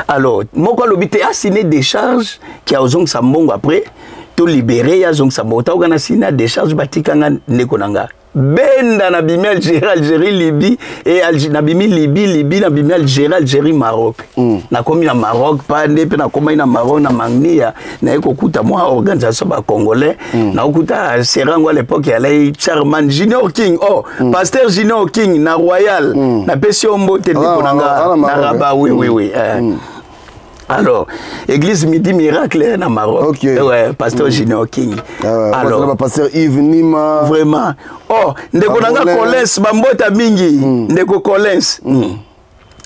M: alors moko alobi te asine décharge ki azongisa mbongo après to libere ye azongisa mbongo ntango kana sine décharge batika nga ndeko na nga benda nabimi algérie algérie libye e Alg nabimi libye libye nabimi algérie algérie maroc mm. nakomi na maroc pa nde mpe nakomaki na maroc na magnia naye kokuta mwa organisation bacongolais mm. nakokuta serango à l'époque yalai charman junior king oh mm. pasteur junior king na royal mm. napesi yo mbote ndeko na nga na rabat oui oui oui eh. mm. alors église midi miracle na maroc
L: okay.
M: ouais, pasteur mm. junior king
L: ah ouais, alors pasteur yves nima
M: vraiment oh ndeko na nga collins bambota mingi mm. ndeko collins mm. mm.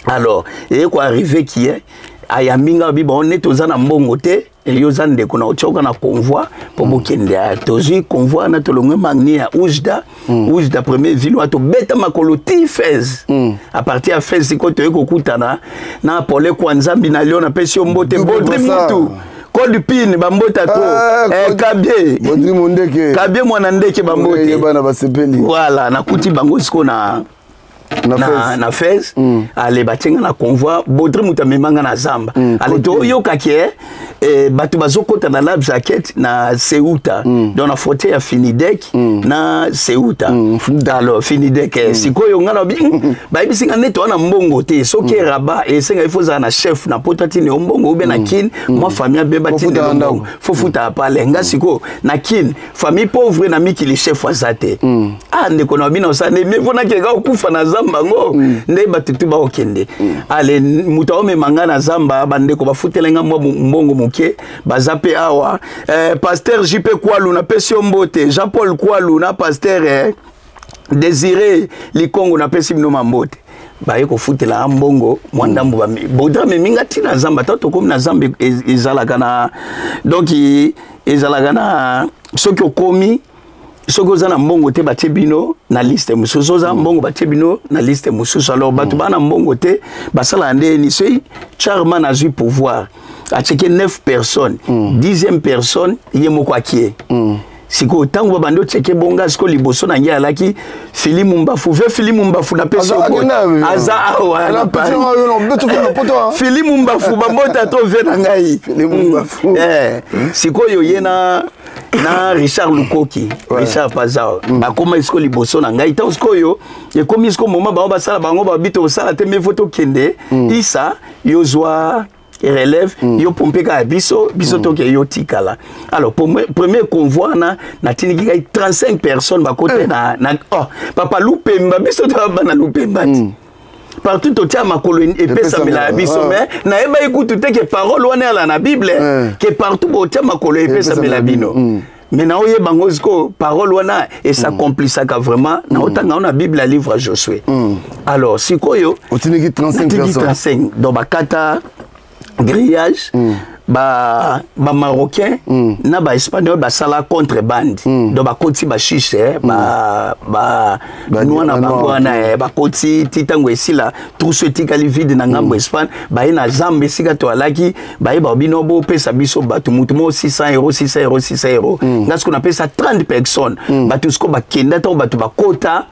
M: alors eye koarrive kie ayambi nga bi bon neti oza na mbongo te yo oza ndeko na otioka na convoi mpo bokende mm. tozwi convoi wana tolongwe magni ya oujda mm. oujda premier ville wana tobeta makolo ti fez mm. a partir ya fez sikoyo toye kokutana na pole kwa nzambi na lyon napesi yo mbote bodri mutu code pin bambota to ah, eh, kabie
L: bodri mondeke
M: kabie mwana ndeke bambote
L: bana basepeli
M: voilà nakuti bango sikoyo na na, na, na fez mm. ale batie nga na convoi baudri moto amema nga na zamba mm. ale toyokaki eh, eh, bato bazokɔta na lab jacket na ceuta mm. donc na frontière ya finidek mm. na ceuta mm. alors finidek eh, mm. sikoyo nga na mm, bayebisi nga nde toa na mbongo te soki mm. rabat esenga ifo ozala na chef na poto atindi yo mbongo ube na mm. kin mm. mwa famille abeba tindi yo mbongo fo futa apale nga mm. sikoyo na kin famille pauvre na mikili chef aza te mm. ah ndeko na bino osala nde mpo nakeka kokufa na zamba yango mm. nde bato tu bakokende mm. ale moto aomema ngai na zamba bandeko bafutela ngai mwa mbongo moke baza mpe awa eh, pasteur jp kwalu napesi yo mbote jean paul kwalu na pasteur eh, désiré likongo napesi bino mambote. Baye kofutela nga mbongo mwa ndambo. Baudra amemi nga ntina zamba. Ata tokomi na zamba, ezalaka na, donc ezalaka na, soki okomi, soki oza na mbongo te, batie bino na liste mosusu, oza na mbongo, batie bino na liste mosusu. Alors bato baa na mbongo te, basalaka ndeni? Soki Charman azwi pouvoir, atieke 9 personnes, 10e personne ye moko akie. Sikoyo ntango babandi otieke bonga, sikoyo liboso na ngai alaki Fili Mumbafu ve Fili Mumbafu, napesi aza awa na Paris. Fili Mumbafu, bambota to ve na ngai. Sikoyo ye na Richard Lukoki, Richard Pazao, bakóma sikoyo liboso na ngai. Ntango sikoyo ekomi sikoyo moma bango basala, bango babi tosala te, mais faut tokende. Isa, yozwa relève, yo pompe kaka biso, biso toke, yo tikala. Alors premier convoi wana, natindiki ngai 35 personnes bakote na, oh, papa Lupemba, biso toya bana Lupemba ti partout totia makolo epesamela ya biso. Mais nayebaki kutu te ke parole wana eyala na Bible, ke partout botia makolo epesamela bino. Mais naoyeba yango sikoyo, parole wana esakomplisaka vraiment, naotanga yango na Bible ya livre ya Josué. Alors sikoyo
L: otindiki 35
M: natindi
L: personnes.
M: 35, donc bakata grillage, bamarocain na baespagnol basala contrebande, donc bakoti bashishe, banwa na bango wana, bakoti ti ntango esila, trousse etikali vide na ngambo Espagne. Baye na zamba esika toalaki, baye babino bopesa biso bato, mutu moko 600 euro, 600 euro, 600 euro. Nga siko napesa 30 personnes. Bato siko bakenda, ntango bato bakota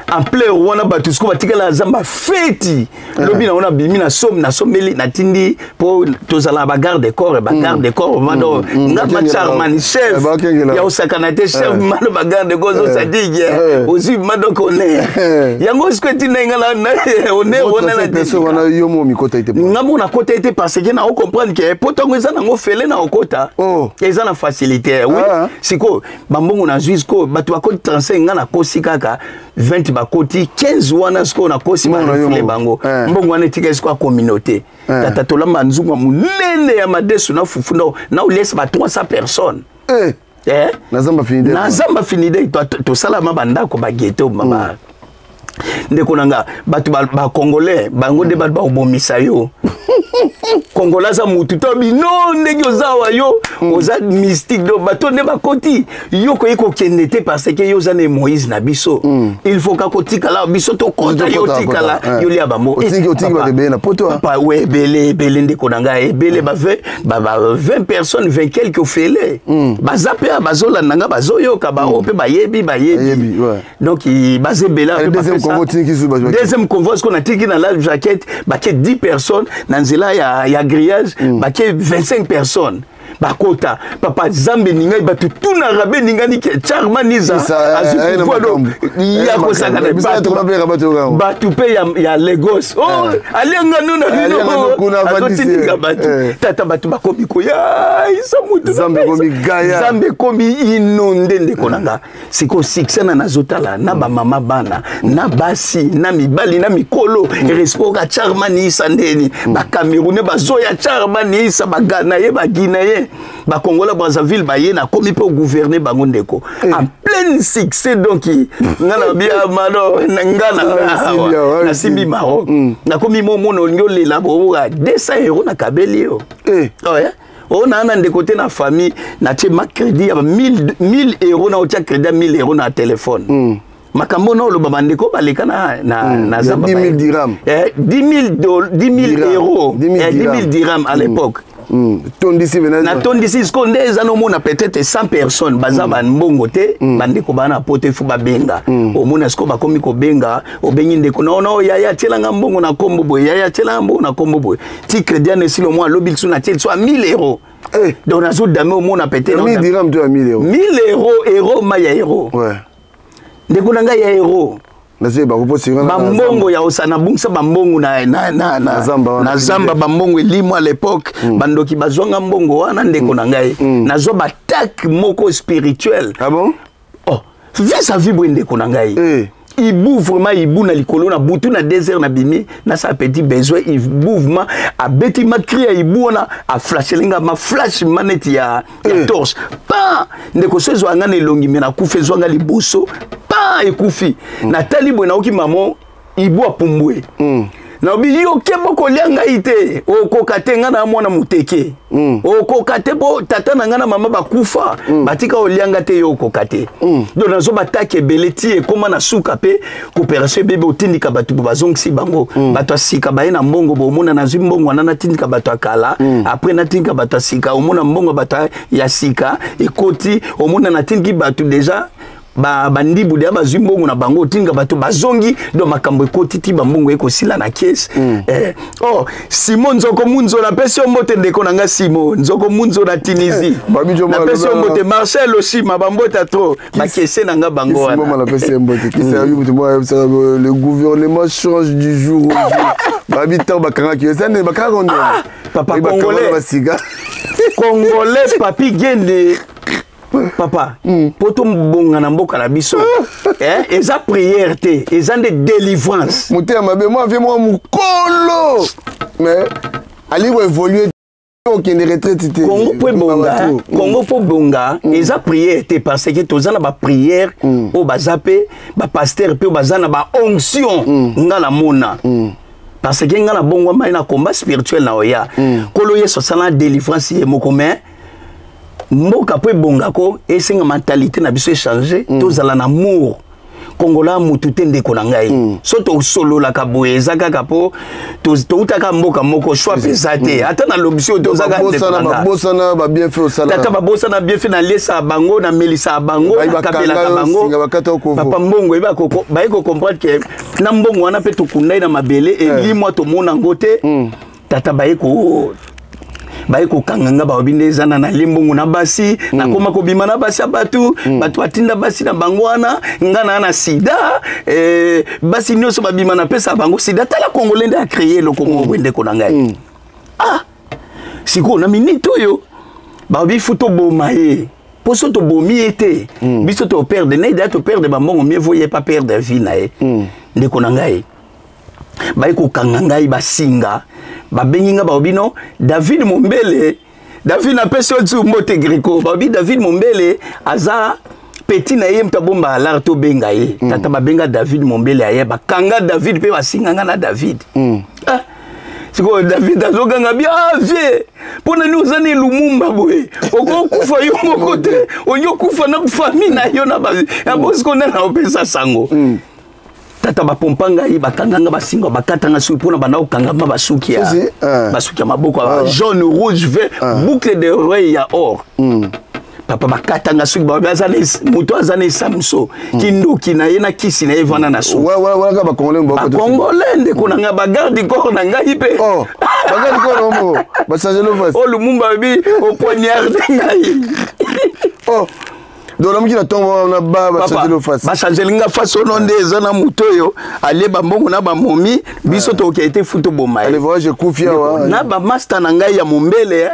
M: ampleur wana, bato siko batikala zamba feti. Lobi nango nabimi na somme, nasombeli, natindi mpo tozala na bagarde corps, bagarde corps mano nga macharman, chef ya osakana te, chef mano, bagarde corps ozosadike ozwi mano kone yango siko etinda nga honneur wana.
L: Yo mo mikota ete?
M: Nga mo nakota ete parce que na ocomprendre ke po ntango eza nango fele na okota, eza na facilité. Oui, sikoyo bambongo nazwi, sikoyo bato bakoti 35, nga nakosi kaka 20, bakoti 15 wana. Sikoyo nakosi barefle bango mbongo wana, etikali sikoyo ya communauté. Tata, tolamba nzungu ya monene ya madesu na fufu na oliesa ba 300 personnes.
L: Eh? Na zamba finide?
M: Na zamba finide, tosalama bandako bageto ba ndeko na nga, bato bacongolais bango nde bato bakobomisa yo. Congolais aza mutu to bino ndenge oza awa, yo oza mystique, donc bato nde bakoti yo koyi kokende te parce que yo oza na Moïse na biso. Il faut kaka otikala, biso tokota, yo otikala, yo lia bango.
L: Papa
M: we, ebele ebele, ndeko na ngai, ebele ba 20 personnes, 20 quelque ofele baza mpe bazolanda nga, bazoyoka bango mpe bayebi, bayebi. Donc baza ebele. Deuxième convoi sikoyo natiki na life jacket, bake 10 personnes na nzela ya grillage, bake 25 personnes bakota. Papa, Nzambe ningai bato tuna rabe ningani ke Charman Iza azwi pouvoir ya kosakana. Bato mpe ya Lagos, oh, alianga no na bino, azotindika bato. Tata, bato bakomi koya, isa mutu, Nzambe ekomi inonde. Ndeko na nga, sikoyo succès na nazotala na bamama, bana na basi na mibali na mikolo, respect oka Charman Isa ndeni. Bacamerounais bazoya, Charman Isa, bagana ye, baguinéen, bakongola Brazzaville baye, nakomi mpe ogouverner bango, ndeko, en pleine succès. Donc nga na bia mano nga na nasimbi Maroc, nakomi momona olingi olela boboka 200 euro nakabeli yo. Oyo naa na ndeko te na famille, natie ma crédit ya 1000 euro, na otia crédit ya 1000 euro na telefone. Makambo na oloba, bandeko baleka na zamba.
L: 10 000 dirham.
M: 10 000 euros, 10 000 dirham à l'époque.
L: Tondisi.
M: Natondisi sikoyo nde eza nomona peut-être 100 personnes baza bambongo te. Bandeko baa na poto, ifo babenga. Omona sikoyo bakomi kobenga, obengi ndeko na ona, yaya atielanga mbongo na kombo boye, yaya atielanga mbongo na kombo boye, ti crédit ana esili. Omona alobi lisu natie lisu ya 1000 euros, donc nazodame omona peut-être
L: 1000 dirham to ya 1000 euros?
M: 1000 euros, euro ma ya euro. Ndeko na ngai, ya euro. Bambongo ya osa nabungisa bambongo na zamba, bambongo elimo à l'époque. Bandoki bazwanga mbongo wana, ndeko na ngai. Nazwa baattaque moko spirituel.
L: Ah bon?
M: Oh, vis à vis boye, ndeko na ngai. Ibu vraiment, ibu na likolo na butu na 2 heures, nabimi nasala petit besoin, ibu vraiment abeti ma cri ya ibu wana, aflasheli nga ma flash ma neti ya torche pa. Ndeko, so ezwanga na elongi me nakufi, ezwanga liboso pa, ekufi. Natali boye, naoki mamo.
H: Ibu apumbwe. Nalobi yo keba kolia ngai te, okoka te, ngai na mwana moteke. Okoka te mpo tata na ngai na mama bakufa, batika olia ngai te, yo okoka te. Donc nazo batake ebele ti ekóma na suka mpe coopération ebebe, otindika bato bo bazongisi bango. Bato ya sika baye na mbongo, bomona nazwi mbongo wana, natindika bato ya kala, après natindika bato ya sika, omona mbongo ya bato ya sika ekoti, omona natindiki bato déjà bandibu deya bazwi mbongo na bango, otinga bato bazongi. Donc makambo ekoti ti bambongo ekosila na kese. Oh, Simo Nzoko Munzo, napesi yo mbote, ndeko na nga Simo Nzoko Munzo na Tunisie, napesi yo mbote. Marcel Oshima, bambote trop, bakese na nga bango
L: wana. Napesi ye mbote. Le gouvernement change du jour au jour. Babi ntango bakangaki eza nde bakangaka nde.
H: Papa congolais, congolais Papi Gende, papa, mpo tobonga na mboka na biso, eza prière te, eza nde délivrance.
L: Motema mabe mwa vie mwa mokolo, mais alingi koévolue, okende retraite te.
H: Kongo mpo ebonga, Kongo mpo bonga, eza prière te, parce que toza na baprière oyo baza mpe bapasteur mpe oyo baza na baonction. Nga namona, parce que nga nabongwama ye na combat spirituel na oya Nkolo Yesu asala délivrance ye moko. Mais mboka mpo ebongako, esenga mentalité na biso échange, tozala na amour. Kongola mutu te, ndeko na ngai. So tosololaka boye, eza kaka mpo toutaka mboka moko, choix mpe eza te. Ata nalobi soki tozaka ndeko na nga.
L: Babosana babienfait osala.
H: Tata, babosana bienfait naliesaka bango, namelisaka bango, nakabelaka bango. Papa, mbongo baye kocomprendre ke na mbongo wana mpe tokundai na mabele, elimwa, tomona yango te. Tata, baye kokanga nga, balobi nde eza na nalie mbongo na basi, nakoma kobima na basi ya bato. Bato batinda basi na bango wana, nga na sida, basi nyonso babima napesa bango sida. Tala, congolais nde acréer eloko moko boye, ndeko na ngai. Ah, sikoyo na minute oyo balobi fu toboma ye, mpo so tobomi ye te, biso toperdre na idea, toperdre bambongo, mieux vaut ye pas perdre vie na ye. Ndeko na ngai, baye kokanga ngai basinga, babengi nga, balobi no David Mombele. David, napesi yo tsu mbote. Greco, balobi David Mombele aza petit na ye, moto abomba alar, tobenga ye. Tata, babenga David Mombele, aye, bakanga David mpe basinga nga na David. Ah, sikoyo David azoganga bi: "Ah vie, mpo na nini oza na Lumumba boye? Okokufa yo moko te, olingi okufa na famille na yo na yango." Sikoyo nde na opesa sango. Tata, bapompa ngai, bakanga nga basinga, bakata nga suki mpona banda kokangama basuki ya basuki ya maboko, jaune, rouge, vert, boucle de oreille ya or. Papa, bakata nga suki, babi aza moto aza na esamso, kindoki na ye na kisi na ye evanda na suki. Bacongolais, ndeko na ngai, bagarde corps na ngai mpe. O Lumumba babi opoignarde ngai.
L: Donc namoki na ntongo wana ba bachangeli face.
H: Bachangeli nga face ono nde eza na moto oyo alie bambongo na bamomi biso, tokokee te, fu toboma
L: ye. Voyage ekufi awa.
H: Na bamaster na ngai ya mombele.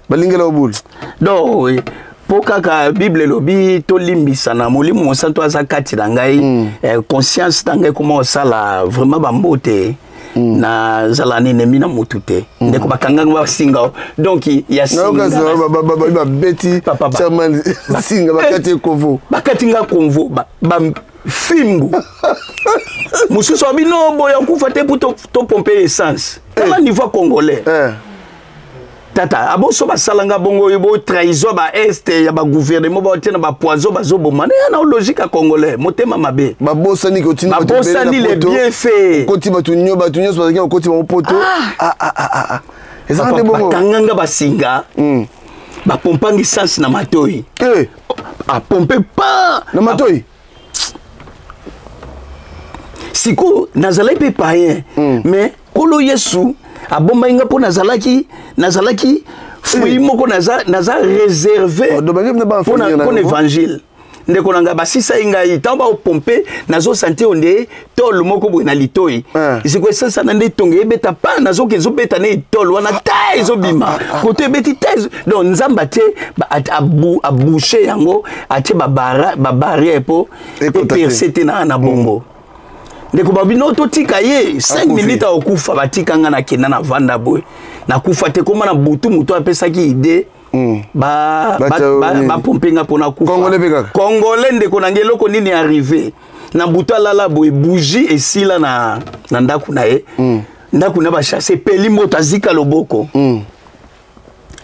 L: Balingela obulu.
H: Donc mpo kaka Bible elobi tolimbisana, Molimo Mosantu aza kati na ngai, conscience na ngai koma osala vraiment bambote. Nazala na ennemi na motu te, ndeko. Bakanganga basinga, donc ya
L: Babeti chairman singa, bakati ekovo.
H: Bakati nga konvo, bafimbu mosusu abi no boya kufa te mpo topompe essence. Tala niveau congolais. Tata, aboso basalanga bongo oyo bo trahison baeste ya bagouvernement, baotie na bapoison, bazoboma na ya na logique ya congolais, motema mabe.
L: Babosani.
H: Babosani les bienfaits.
L: Okoti bato bato nyonso bazalaki okoti bango poto.
H: Ezaka nde bongo. Bakanganga basinga, bapompanga essence na matoi, apompe pa.
L: Na matoi.
H: Sikoyo nazalaki mpe payen, mais Nkolo Yesu abombaki nga mpo nazalaki fruit moko naza réservé mpona évangile. Ndeko na ngai, basisai ngai ntango baopompe, nazosentir nde tole moko boye na litoi. Sikoyo esasana nde etonga ebeta pa, nazoki ezobeta na etole wana ta, ezobima koto ebeti ta. Donc Nzambe atie abouche yango, atie babarrière mpo eperce te na bongo. Ndeko, babino totika ye 5 minutes akokufa. Batika nga, nakenda na vanda boye, nakufa te. Koma na butu, moto apesaki idée bapompe nga mpona kufa. Congolais, ndeko na ngai, eloko nini arrivé?
M: Na butu alala boye, bougie esila na, na ndako na ye. Ndako na bachasse epeli moto, azika loboko.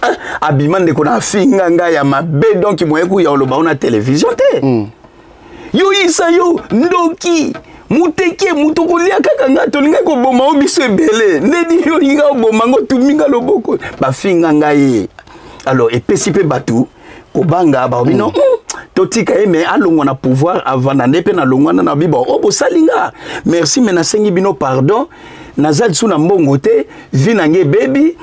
M: Ah, abima ndeko na afinga ngai ya mabe, donc moye kuya oloba ona télévision te. Yo isa yo ndoki muteke moto kolia kaka nga, tolingaki koboma o biso ebele ndeni yo olinga oboma ngo, tuminga loboko, bafinga ngai. Alors epesi mpe bato kobanga, baobi no, totika ye me alongwa na pouvoir avanda nde mpe nalongwa na nabi bon, oyo bosali nga merci, me nasengi bino pardon, naza lisu na mbongo te, vi na nge ebebi,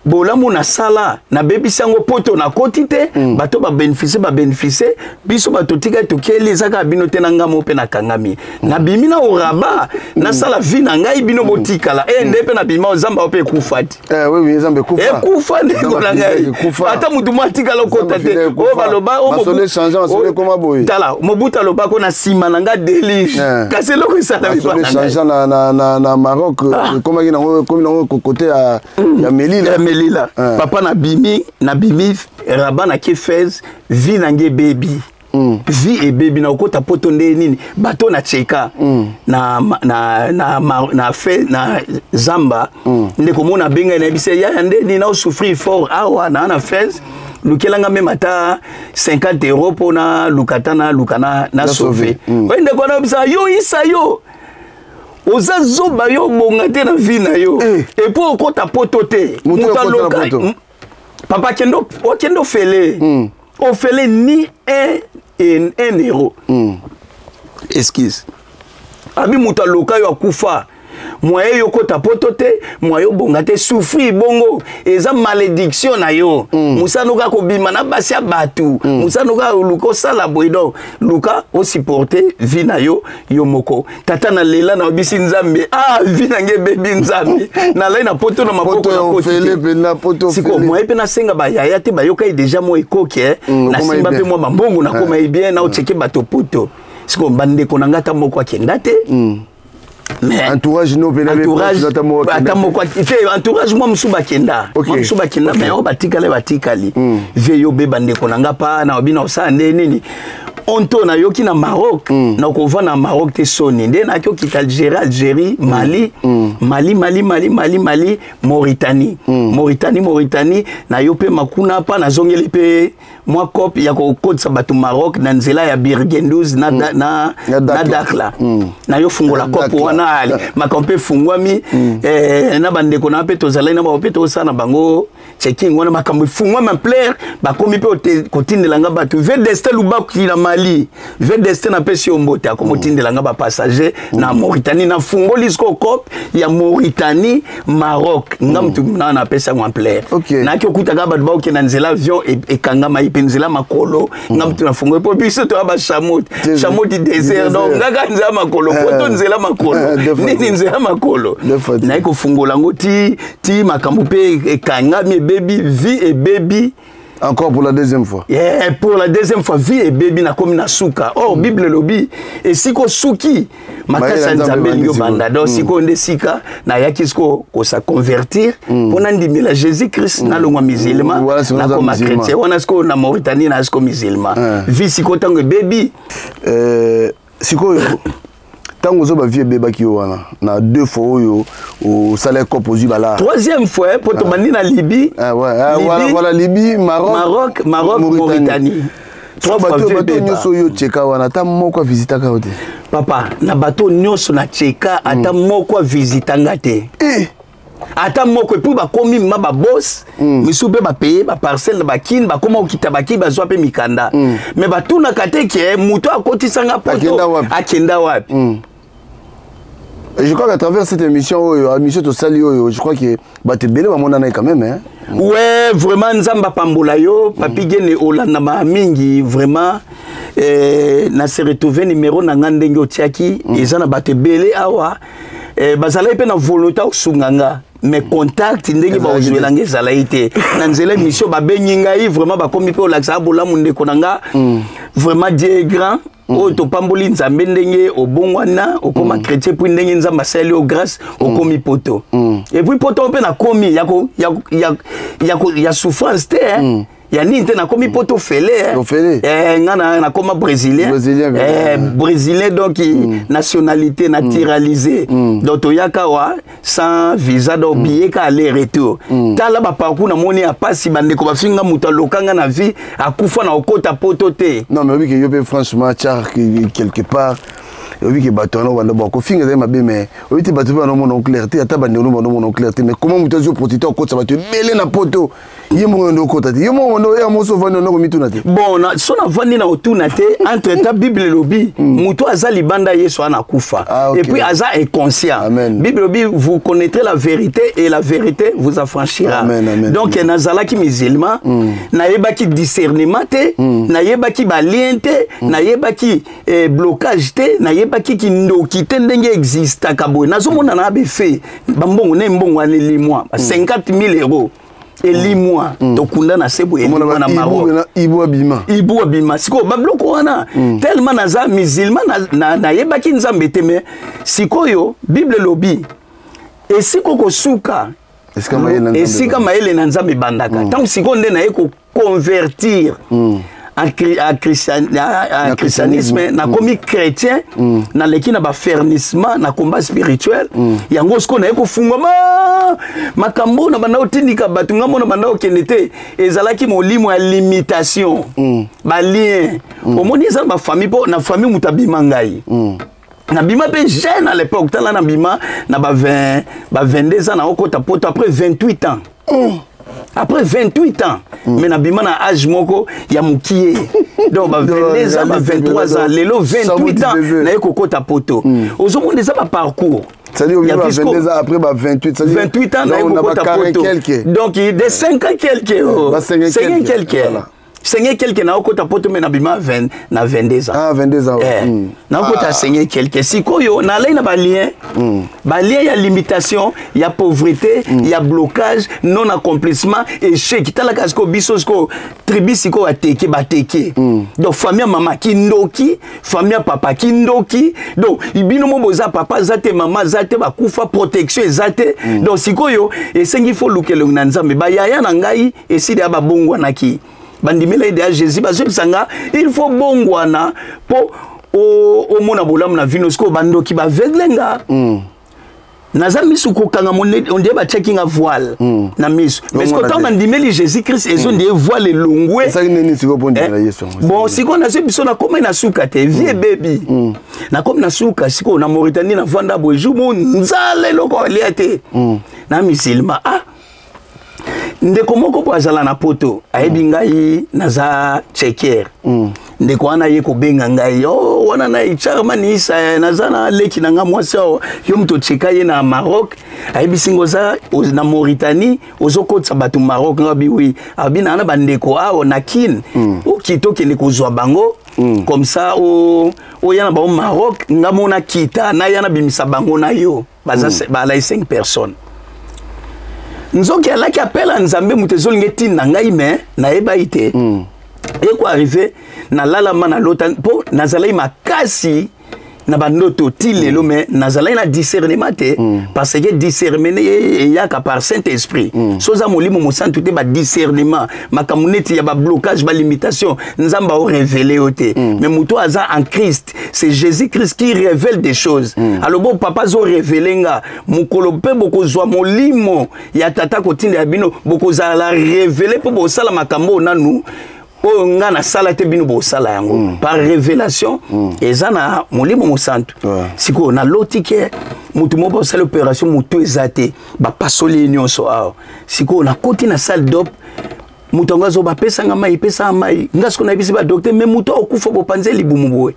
M: bolamu nasala nabebisi yango, poto nakoti te. Bato babénéficie, babénéficie, biso bato tikali tokeli, eza kaka bino te na ngai mo mpe nakangami. Nabimi na oraba, nasala vi na ngai, bino botikala. E nde mpe nabima zamba o mpe ekufa ti.
L: Eh, oui, oui, Nzambe ekufa.
M: Ekufa ndeko na ngai, ata motu moko atikala okota te. Oyo baloba
L: Masolo échange, masolo ekoma boye.
M: Tala, Mobutu alobako na nsima na nga déluge, kasi eloko esalami.
L: Masolo échange na Maroc, ekomaki nango, ekomi nango côté ya Melila.
M: Ya Melila. Papa, nabimi, nabimi Rabat, nake Fez, vi na nge ebebi. Vi ebebi, na okota poto nde nini? Bato na cheka na fe na zamba. Ndeko mona abengai, nayebisa yaya nde nini, naosouffrir fort awa na Fez, lukelanga meme ata 50 euro mpo na luka ata na luka na sauve. Oye ndeko wana oyebisaka yo, isa yo oza zoba, yo obonga te na vie na yo, et puis okota poto te.
L: Moto
M: moto
L: oyo akota na
M: aloka
L: poto.
M: Papa, akende okende ofele, ofele ni un euro. Excuse, abi moto aloka yo akufa, moye yo kota poto te, moye obonga te, souffrir bongo eza malédiction na yo. Mosala kaka kobima na basi ya bato, mosala kaka oluka osala boye, donc luka osupporte vie na yo yo moko. Tata, nalela, na obisi Nzambe, ah, vie na ngai ebebi, Nzambe, nalai na poto na maboko.
L: Poto ya
M: na koti
L: ofele
M: te.
L: mpenza, poto
M: Sikoyo
L: ofele.
M: moye mpe nasenga bayaya te, bayoka ye déjà mwa ekoki, eh.
L: Okoma
M: Nasimba
L: ye
M: mpe
L: bien.
M: mwa bambongo, nakoma ye bien, naocheke bato poto. Sikoyo bandeko na ngai ata moko akenda te. Mais
L: entourage no mpe
M: entourage
L: ata moko akenda
M: ata
L: te.
M: moko te, entourage mwa mosusu bakenda, mwa mosusu bakenda, mais oyo batikali batikali. Vie yo be bandeko na nga pa na obina osala nde nini onto nayoki na Maroc, nakovanda na Maroc te, soni nde nayaki okita Algérie, Algérie, Mali, Mali, Mali, Mali, Mali, Mali, Mauritanie, Mauritanie, Mauritanie, nayo mpe makuna pa nazongeli mpe mwa cope ya kokotisa bato Maroc na nzela ya Birgenduz na
L: Dakhla.
M: Dakhla. Nayo fungola
L: Na
M: cope
L: Dakhla.
M: wana, ale makambo mpe efungwami. Na bandeko na mpe tozalaki na bango mpe tosala na bango checking wana, makambo efungwami ampleur, bakomi mpe kotindela nga bato. Ve Destin Lubaki na Mali, ve Destin napesi yo mbote, akomi otindela nga bapassager na Mauritanie. Nafungoli sikoyo cope ya Mauritanie Maroc, nga mutu na napesi yango ampleur. Nayaki okutaka bato baokenda nzela avion ekangama ye mpe nzela makolo, nga mutu nafungoli mpo biso toya bachameau, chameau du désert, donc ngaka nzela makolo, poto nzela makolo nini, nzela makolo. Naye kofungola yango ti ti makambo mpe ekangami, ebebi, vie ebebi.
L: Encore pour la deuxième fois.
M: Yeah, pour la deuxième fois vie ebebi, nakomi na suka. Or Bible elobi esika osuki, makasi ya Nzambe elingi obanda. Donc sikoyo nde sika nayaki sikoyo kosa convertir mpo nandimela Jésus Christ, nalongwa musulman, nakoma chrétien. Wana sikoyo na Mauritanie na sikoyo musulman, vie sikoyo ntango ebebi.
L: Sikoyo ntango ozoba vie ebebaki yo wana na deux fois oyo osala cope, ozwi bala.
M: Troisième fois, po tobandi na Libye.
L: Voilà, Libye, Maroc.
M: Maroc, Maroc, Mauritanie.
L: Bato nyonso oyo ocheka wana, ata moko avisitaka yo te?
M: Papa, na bato nyonso na cheka, ata moko avisitanga te, ata moko. Et puis bakomi ma babos misusu mpe bapaye baparcelle na bakini, bakoma kokita bakini, bazwa mpe mikanda, mais batunaka te ke moto akotisanga poto akenda wapi.
L: Je crois qu'à travers cette émission oyo, émission tosali oyo, je crois que bato ebele bamonana quand même, hein?
M: Ouais, vraiment Nzambe apambola yo, Papi Gene, olandama mingi vraiment. Na se retrouve numéro na nga ndenge otiaki, eza na bato ebele awa, bazalaki mpe na volonté kosunga nga, mais contact ndenge bakozwela nga ezalaki te. Na nzela émission babengi ngai, vraiment bakomi mpe olakisaka bolamu ndeko na nga. Vraiment Dieu est grand. Oyo topamboli Nzambe ndenge obongwana, okóma chrétien, puis ndenge Nzambe asali yo grâce, okomi poto. Et puis poto mpe nakomi ya souffrance te. Ya nini te, nakomi poto ofele. Eh, nga nakoma brésilien.
L: Brésilien,
M: eh, brésilien, donc nationalité naturalisée. Donc toyaka awa sans visa, donc billet ka aller retour. Tala baparcours namoni ya pasi, bandeko bafinga, moto alokanga na vie akufa na okota poto te.
L: Non, mais oyebi ke yo mpe, franchement, Tchar, quelque part oyebi ke bato wana banda bon kofinga ezali mabe, mais oyebi te, bato mpe banomona clair te, ata bandeko no banomona clair te. Mais comment moto azwi opportunité akotisa bato ebele na poto, ye moko nde okota te, ye moko nde ya moso ovandi wana komituna te?
M: Bon, so navandi na otuna te. Entre temps, Bible elobi moto aza libanda, Yesu wana akufa.
L: Ah, ok.
M: Et puis aza inconscient. Bible elobi: vous connaîtrez la vérité et la vérité vous affranchira.
L: Amen, amen.
M: Donc nazalaki musulman, nayebaki discernement te, nayebaki balien te, nayebaki blocage te, nayebaki kindoki te ndenge existaka boye. Nazomona na befe bambongo ne mbongo wana elimwa, 50 000 euros elimwa, tokunda na se boye, elimwa na Maroc.
L: Ibu abima.
M: Ibu abima. Sikoyo babiloko wana, tellement naza musulman, nayebaki Nzambe te. Mais sikoyo Bible elobi esika okosuka,
L: esika mayele na Nzambe.
M: Esika mayele na Nzambe ebandaka. Ntango sikoyo nde naye koconvertir en christianisme, nakomi chrétien, naleki na baaffermissement na combat spirituel. Yango sikoyo naye kofungwama makambo na banda otindika bato. Ngambo na banda okende te, ezalaki molimo ya limitation, balien. Omoni, eza na bafamille, mpo na famille moto abima ngai. Nabima mpe jeune à l'époque. Tala, nabima na ba 20, ba 22 ans, naokota poto après 28 ans. Après 28 ans, mais nabima na âge moko ya mokie, donc ba 22 ans, ba 23 ans. Lelo 28 ans, naye kokota poto. Ozomona, eza baparcours.
L: C'est-à-dire,
M: Ya
L: ba
M: Visco.
L: 22 ans, après ba 28, c'est-à-dire
M: 28 ans, naye
L: donc, on a
M: kokota
L: ba carré
M: poto.
L: quelque.
M: Donc de 5 ans quelque, oh.
L: Ba 5 ans
M: 5 ans
L: quelque,
M: quelque.
L: voilà.
M: 5 quelque, naokota poto, mais nabima 20 na 22 ans.
L: Ah, 22 ans.
M: Eh, naokota 5 quelque. Sikoyo nalai na balien, balien ya limitation, ya pauvreté, ya blocage, non accomplissement, échec. Talaka sikoyo, biso sikoyo tribu sikoyo ateke bateke. Donc famille ya mama kindoki, famille ya papa kindoki. Donc bino mo boza, papa aza te, mama aza te, bakufa, protection eza te. Donc sikoyo esengi fo luka elongi na Nzambe. Bayaya na ngai esili ya babongwanaki, bandimela ede ya Jésus, bazoyebisa nga il faut bongwana mpo omona bolamu na vino. Sikoyo bandoki bavegle nga, naza misu kokanga, ondie batiaki nga voile na miso. Mais sikoyo ntango nandimeli Jésus Christ, ezondie voile elongwe.
L: Esali nini sikoyo mpo ndimela Yesu yango?
M: Bon, sikoyo nazwi biso, nakomi na suka te, vie ebebi, nakomi na suka. Sikoyo na Mauritanie, navanda boye, jour mo nzala, eloko alia te, na musulman. Ah, ndeko moko po azala na poto, ayebi ngai naza checker. Ndeko wana ye kobenga ngai: oh, wana na Charman Isa, naza na leki na nga mwasi awa, yo moto ocheka ye na Maroc, ayebisi ngo oza na Mauritanie, ozokotisa bato Maroc. Nga bi oui. Abi na na bandeko awa na Kine, okita okende kozwa bango, comme ça oya na bango Maroc. Nga mona kita naya nabimisa bango na yo. Baza balai 5 personnes. Nzoki alaki apela Nzambe, moto ezolinga etinda ngai, me nayebai te. Ekoarrive, nalalama, nalota, mpo nazalaki makasi na bandoto ti lelo, me nazalaki na discernement te, parce que discernement eyaka par Saint Esprit. So oza Molimo Mosantu te, badiscernement, makambo neti ya bablocage, balimitation, Nzambe aorévéler yo te. Mais moto aza en Christ, c'est Jésus Christ qui révèle des choses. Alobo papa azorévéler nga: mokolo mpe bokozwa molimo ya tata kotinda ya bino, bokozala révélé mpo bosala makambo oyo nanu oyo nga nasala te, bino bosala yango par révélation. Eza na Molimo Mosantu. Sikoyo naloti ke motu moko basali opération, motu eza te, bapasoli ye nyonso awa. Sikoyo nakoti na salle d'op, moto yango azoba: apesanga mai, epesanga mai. Nga sikoyo nayebisi badocteur: mais moto akokufa, bopanza libumu boye.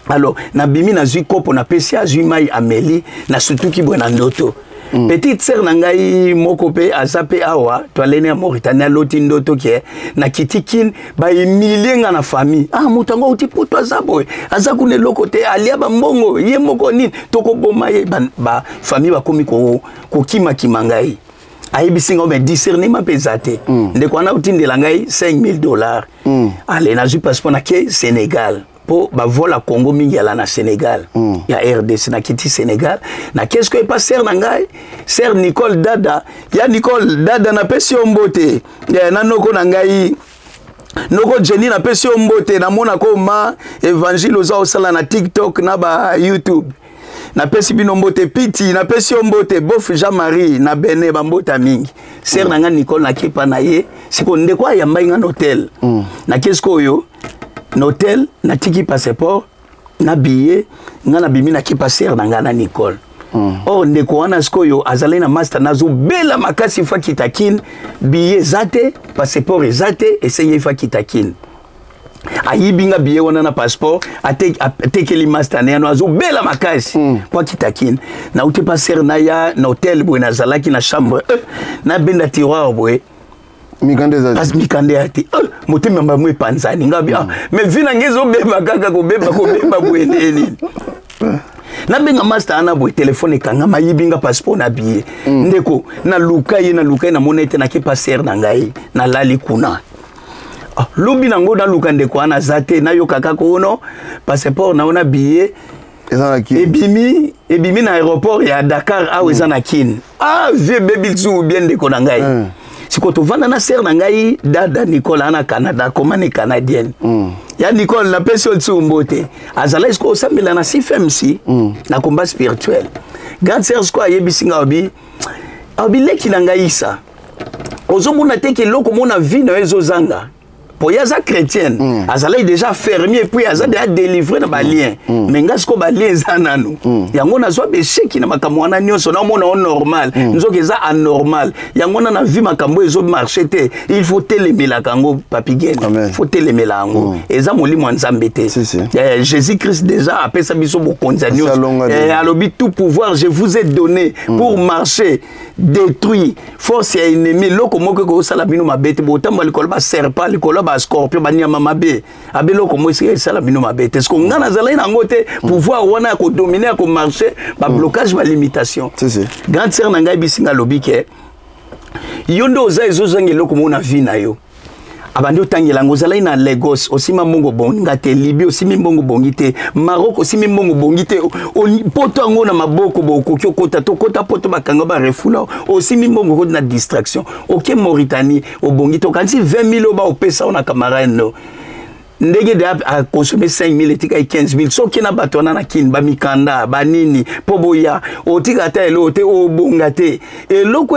M: Alors nabimi, nazwi kopo, napesi, azwi mai, ameli. Nasutuki boye na ndoto. Petite sœur na ngai moko mpe aza mpe awa, toaleni ya Mauritanie, aloti ndoto ke nakiti Kine, bahumilie nga na famille. Ah, moto yango auti poto, aza boye, aza kuna, eloko te, alia bambongo ye moko, nini, tokoboma ye. Bafamille bakomi kokimakima ngai. Ayebisi ngai, mais discernement mpe eza te. Ndeko wana otindela ngai 5000 dollars. Ale, nazwi passeport, nake Sénégal. mpo bavol ya Congo mingi yala na Sénégal. Ya RDC, nakiti Sénégal, nakei sikoyo epa sere na ngai, sere Nicole Dada. Ya Nicole Dada, napesi yo mbote. Na noko na ngai, noko Jenny, napesi yo mbote. Namonaka ma évangile oza osala na TikTok na ba YouTube, napesi bino mbote. Piti, napesi yo mbote. Bof Jean Marie na Bene, bambota mingi. Sere na ngai Nicole, nakepa na ye sikoyo. Ndeko ayambai ngai na hotel. Nake sikoyo na hotel, natiki passeport na billet. Ngai nabimi, nakepa sere na ngai na Nicole. Or ndeko wana sikoyo azali na master, nazobela makasi, fa kita Kine, billet eza te, passeport eza te, esengi fa kita Kine. Ayibi nga billet wana na passeport, atekeli master na yano, azobela makasi po akita Kine. Nauti pa sere na ya na hotel boye, nazalaki na chambre, nabenda tiroir boye.
L: Mikanda eza.
M: Parce mikanda ya te. Motema bango epanzani. Nga bi, ah, mais vie na ngai ezobeba kaka kobeba, kobeba boye nde nini? Nabenga master wana boye, telefone ekangama, ayibi nga passeport na billet. Ndeko, naluka ye, naluka ye, namona ete nakepa sere na ngai, nalali kuna. Ah, lobi nango naluka ndeko wana, aza te. Nayoka kaka ono passeport na ona billet ebimi, ebimi na aéroport ya Dakar awa, eza na Kine. Ah, vie ebebi lisusu bien, ndeko na ngai. Sikoyo tovanda na sere na ngai Dada Nicole ana Canada, komane canadienne. Ya Nicole, napesi yo lisusu mbote. Azalaki sikoyo osambela na CFMC na combat spirituel. Grande sere sikoyo ayebisi ngai, abi leki na ngai Isa, ozomona te ke eloko mona vie na yo ezozanga? Po ye aza chrétienne, azalaki déjà fermier, puis aza déjà délivré na balien. Mais nga sikoyo balien eza nanu. Yango nazwa besheki na makambo wana nyonso, naomona o normal, nzoka eza anormal. Yango wana na vie makambo ezomarche te, il faut telemelaka yango. Papi Gene, faut telemela yango. Eza molimo ya Nzambe te. Jésus Christ déjà apesa biso bokonzi ya nyonso. Alobi: "Tout pouvoir je vous ai donné pour marcher, détruire force ya ennemi. Eloko moko ekosala bino mabe te. Botambola likolo baserpent, likolo bascorpion, banyama mabe, abe eloko moko esika esala bino mabe te." Ceque ngai nazalaki nango te, pouvoir wana ya kodomine, ya komarche bablocage, balimitation. Grande sœur na ngai bisinga alobi ke yo nde oza ezozanga eloko moko na vie na yo. Abandi otangela yango: ozalaki na Lagos, osima mbongo bonga te, Libye osimi mbongo bongi te, Maroc osimi mbongo bongi te, poto yango na maboko bokoki okota, tokota poto, bakanga, barefula, osimi mbongo, okoti na distraction, oke Mauritanie, obongi te, okanisi 20 000 oyo baopesa o na camarade no, ndenge de akonsome 5 000, etikaki 15 000. Soki na bato wana na Kini, bamikanda banini mpo boya, otika ata eloko te, obonga te. Eloko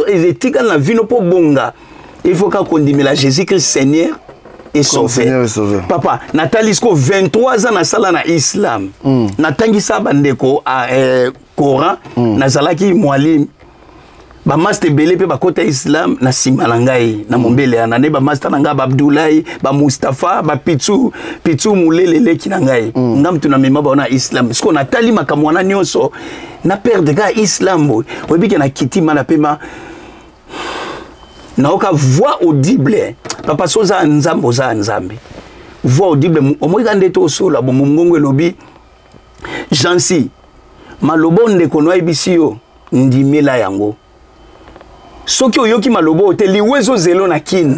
M: etikali na vino mpo bonga, il faut kaka kondimela Jésus Christ Seigneur et Sauveur. Papa, natali siko 23 ans nasala na islam. Natangisa bandeko Coran. Nazalaki mwalimu, bamaster ebele mpe bakota islam na nsima na ngai na mombele wana nde bamaster na ngai, baabdulahi, bamustapha, bapitsu pitsu molele, eleki na ngai. Nga mutu namema bango na islam. Siko natali makambo wana nyonso, na perdre kaka islam boye. Oyebi ke nakiti ma napema, nayoka voix audible. Papa, so oza ya Nzambe, oza ya Nzambe. Voix audible, omoyika nde tosola bo mongongo elobi: "Jansi, maloba oyo ndeko no ayebisi yo, ndimela yango. Soki oyoki maloba oyo te, liwa ezozelo na Kine."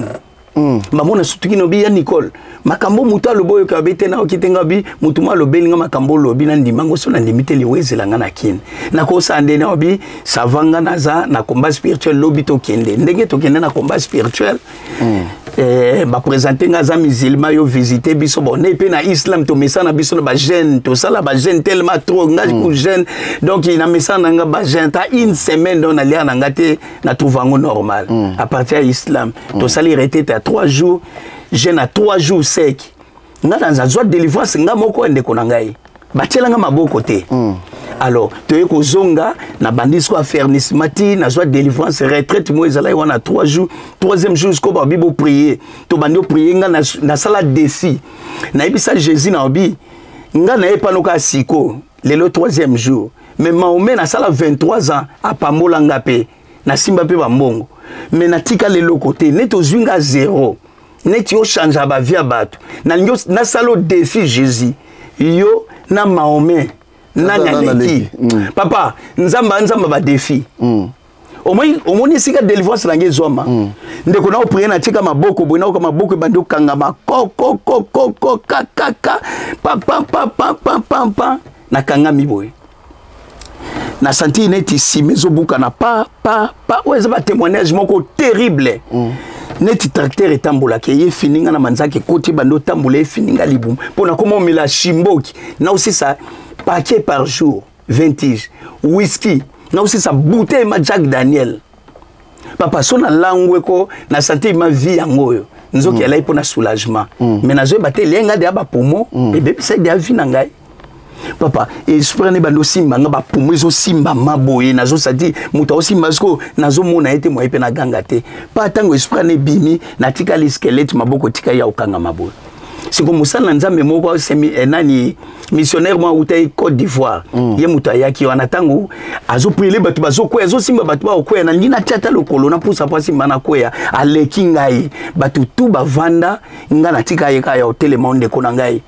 M: Bamona sutuki nobi ya Nicole, makambo moto alobi oyoka abi te, nayoki te. Nga bi motu mo alobeli nga makambo olobi, nandima ngo. So nandimi te, liwa ezela nga na Kine. Nakosala nde nayobi sava. Nga naza na combat spirituel, lobi tokende. Ndenge tokende na combat spirituel, baprésente nga aza musulman, yo visite biso. Bon, ne mpe na islam tomesana biso na bajeûne, tosala bajeûne tellement trop. Nga ku jeûne, donc na mesana na nga bajeûne ta une semaine, donc nalia na nga te, na trouve yango normal. À partir ya islam, tosali retraite ya 3 jours, jeûne ya 3 jours sec. Nga nazwa délivrance nga moko ya ndeko na ngai, batielanga maboko te. Alors toye kozonga na bandi siko affermissement ti nazwa délivrance. Retraite mo ezalaki wana 3 jours. Troisième jour siko babi boprier, tobandi oprier. Nga nasala défi, nayebisa Jésus na obi nga naye pano kaka siko lelo troisième jour, mais Mahomet nasala 23 ans, apambola nga mpe nasimba mpe bambongo, mais natikala eloko te. Neti ozwi nga zéro, neti ochange bavie ya bato, nalingi nasala o défi Jésus, yo na Mahomet, nani aleki? Papa, Nzambe, Nzambe badéfi. Omoni esika délivrance na ngai ezwama. Ndeko na oprier, natika maboko boye, naoka maboko ebandi okangama kokokokoko kakaka papapapapampampa, nakangami boye, nasentir neti nsima ezobukana pa pa pa. Oyo eza batémoignage moko terrible. Neti tracteur etambolaka, eye efini nga na manzaka, ekoti, ebandi otambola, efini nga libumu mpo nakoma omela shimboki, naosisa paquet par jour, 20 tige whisky, naosisa bouteille ma Jack Daniel. Papa, so nalangwe ko nasentir ma vie yango oyo nzoki alai mpo na soulagement. Mais nazoyeba te elie nga deya bapoumon ebebisa deya vie na ngai. Papa, esprit ne bando osimba nga, bapoumon ezosimbama boye, nazosati moto aosimba siko, nazomona ye te, moye mpe naganga te. Pa ntango esprit ane ebimi, natikali squelette, maboko etikali ya kokangama boye. Siko mosala na Nzambe moko semi, nani, missionnaire moko awutaki Côte d'Ivoire. Ye moto ayaki wana, ntango azoprier, bato bazokwea, azosimba bato bakokwea, nalingi natia ata lokolo, napusa mpo asimba, nakwea, aleki ngai, bato tu bavanda, ngai natika ye kaka ya otelema. Ndeko na ngai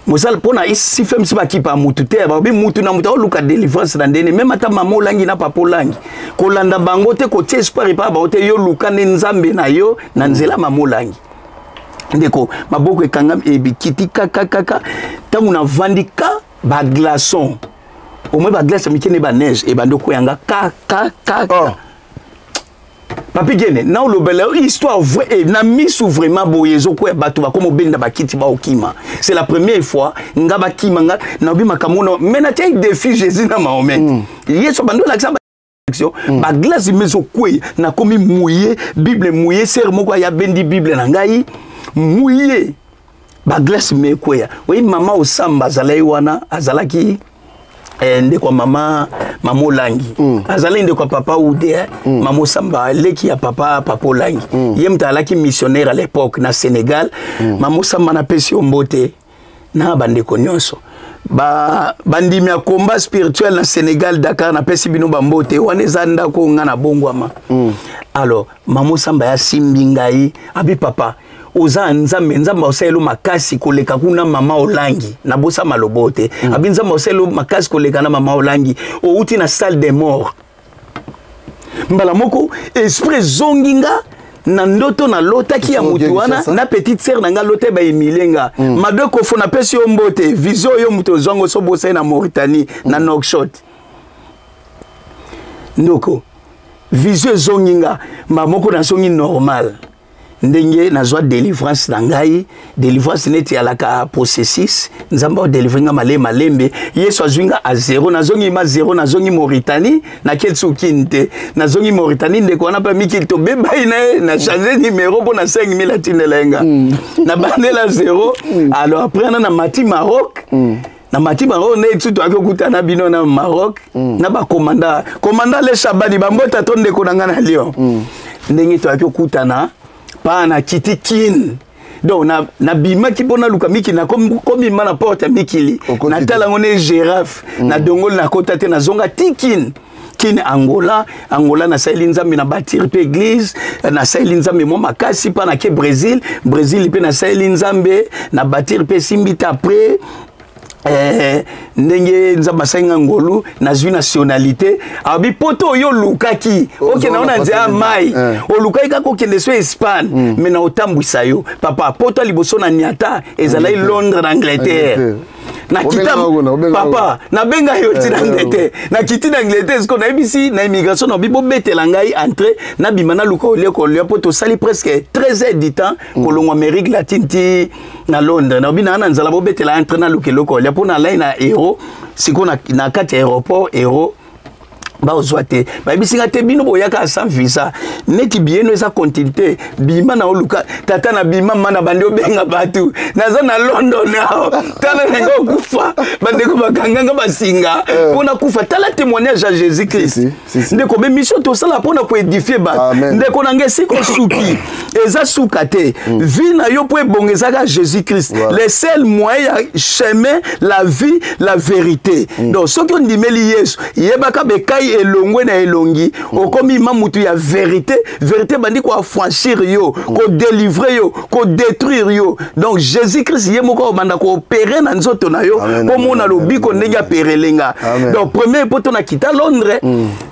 M: mosala mpo na sifem si bakipa mutu te, babi mutu na mutu aoluka délivrance na ndeni même ata mama olangi na papa olangi, kolanda bango te, kotia espoir epai bango te, yo luka nde Nzambe na yo na nzela mama olangi. Ndeko, maboko ekangami, ebikiti kakakaka. Ntango navandi ka baglaçon, omoi baglace ya mike nde baneige ebandi okweyanga ka ka ka. Oh. Papi Gene, na olobela histoire vrai eh, na misu vraiment boye ezokwea, bato bakoma obenda bakiti baokima. C'est la première fois nga bakima nga naobi makambo no, mais natiaki défi Jésus na Mahomet. Yesu bandi olakisa baglace me ezokweya, nakomi mouillé, Bible mouillé, sere moko aya bendi Bible na ngai mouillé, baglace me ekweya. Oyi mama Osamba azalaki wana, azalaki ndeko ya mama Olangi. Azalaki ndeko ya papa Ude, eh? Mama Osamba leki ya papa Olangi. Ye moto azalaki missionnaire à l'époque na Sénégal. Mama Osamba, napesi yo mbote na bandeko nyonso bandimi ya combat spirituel na Sénégal, Dakar, napesi bino bambote. Wana eza ndako nga na bongwama. Alors mama Osamba yasimbi ngai, abi: "Papa, oza Nzambe, Nzambe aosalelo makasi koleka kuna mama Olangi." Nabosa malobo te. Abi: "Nzambe aosalelo makasi koleka na mama Olangi, outi na salle de mort." Mbala moko esprit ezongi nga na ndoto nalotaki ya motu wana na petite sœur na nga, lota bahumilie nga. Mado Kofo, napesi yo mbote. Vision oyo moto ozwango so bosai na Mauritanie, na Nouakchott. Ndoko, vision ezongi nga mba moko, nazongi normal ndenge nazwa délivrance na ngai. Délivrance neti alaka processus, Nzambe aodélivre nga malembe malembe. Yesu azwi nga a zéro, nazongi ma zéro, nazongi Mauritanie, nakeli sukini te, nazongi Mauritanie. Ndeko wana mpe mikili tobebai na ye, na change numéro mpo na 5000 atindela ye nga. Nabandela zéro. Alors après wana namati Maroc. Na mati bango nde ti toyaki okutana bino na Maroc na bacommandant, commandant Le Shabani, bambota to ndeko na ngai na Lyon. Ndenge toyaki okutana pa na kiti Kine, donc nabimaki mpo naluka mikili, nakomima na porte ya mikili, natala yango ne girafe, nadongoli, nakota te, nazonga ti Kine. Kine, Angola. Angola nasaleli Nzambe na bâtir mpe église, nasaleli Nzambe mwa makasi. Mpa nake Brésil. Brésil mpe nasaleli Nzambe na bâtir mpe esimbi te. Après ndenge Nzambe asali nga ngolu, nazwi nationalité. Abi poto oyo olukaki, okende ngo na nzela ya mai, olukaki kaka okende so Espagne, mais na otambwisa yo papa poto ya liboso na niata ezalaki Londres na Angleterre. Nakita papa, nabenga yo ti na Angleterre. Nakiti na Angleterre siko, nayebisi na immigration, nabi bobetela ngai entrée, nabima, naluka olie kolia, mpo tosali presque 13 heures du temps kolongwa Amérique latine ti na Londres. Nabi naa na nzala, bobetela entrée, naluka eloko kolia, mpo nalai na euro. Sikoyo na kati ya aéroport, euro bazwa te, bayebisi nga te: "Bino boyaka sans visa, neti biyeno eza continuité, bima na oluka." Tata, na bima ma na bandi obenga bato, naza na London awa, tala nanga okufa, bandeko bakanganga basinga mpo nakufa. Tala témoignage ya Jésus Christ. Ndeko, bemission tosala mpo na koédifier bato. Ndeko na ngai, esika osuki eza suka te. Vie na yo mpo ebonga ezaka Jésus Christ, le seul moyen ya chemin, la vie, la vérité. Donc soki ondimeli Yesu, yebaka bekai. Mai elongwe na elongi. Okomi ma mutu ya vérité. Vérité bandi ko affranchir yo, ko délivrer yo, ko détruire yo. Donc Jésus Christ ye moko obanda ko opérer na nzoto na yo po mona lobiko ndenge aperelenga. Donc premier poto na kita Londres,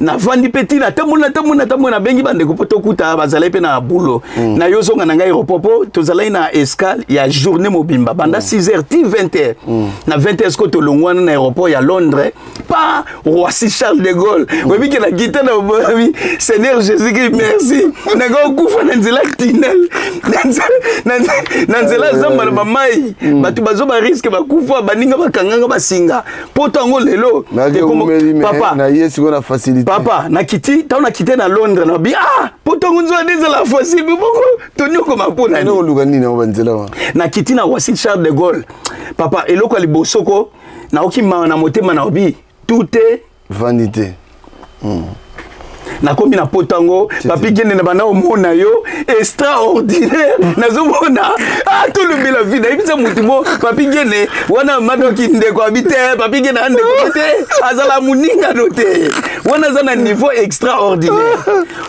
M: na vandi pe tina tamona tamona tamona bengi bandeko po tokuta bazalaki mpe na bulo. Na yo zonga na ngai aéroport po tozalaki na escale ya journée mobimba banda 6 h ti 20 h. Na 20 h sikoyo tolongwana na aéroport ya Londres pa Roissy Charles de Gaulle. Oyebi ke na kita na obomi Seigneur Jésus Christ merci, nanga okufa na nzela tunnel, na nzela zamba na bamai, bato bazo bariske bakufa, baninga bakanganga basinga poto yango lelo.
L: Papa na ye sikoyo na facilité.
M: Papa, nakiti ntango nakite na Londres na bi ah poto yango nzoa nde ezala facile bongo tonyokoma mpona
L: nini? Oluka nini yango banzela wana?
M: Nakiti na Roissy Charles de Gaulle, papa, eloko ya liboso ko naoki mawa na motema na obi tout est
L: vanité.
M: Nakomi na poto yango, papi kende na banda omona yo extraordinaire, nazomona ah tolobela vie, nayebisa motu mo papi gene wana madoki ndeko abi te, papi gene andeko te, azala moningano te, wana aza na niveau extraordinaire.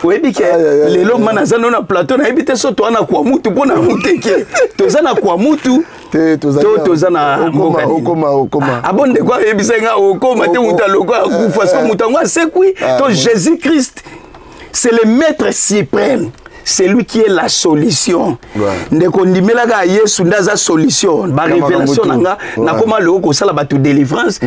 M: Oyebi ke lelo ma naza no na plateau, nayebi te so toza na kwa mutu mpo na muteke, toza na kwa mutu to toza na
L: mboka.
M: Abo ndeko ayebisa nga okoma te, moto aloko akufa so moto yango asekwi. To Jésus Christ c'est le maître suprême, c'est lui qui est la solution. Ndeko ndimelaka Yesu nde aza solution. Barévélation na nga, nakoma lelo kosala bato délivrance,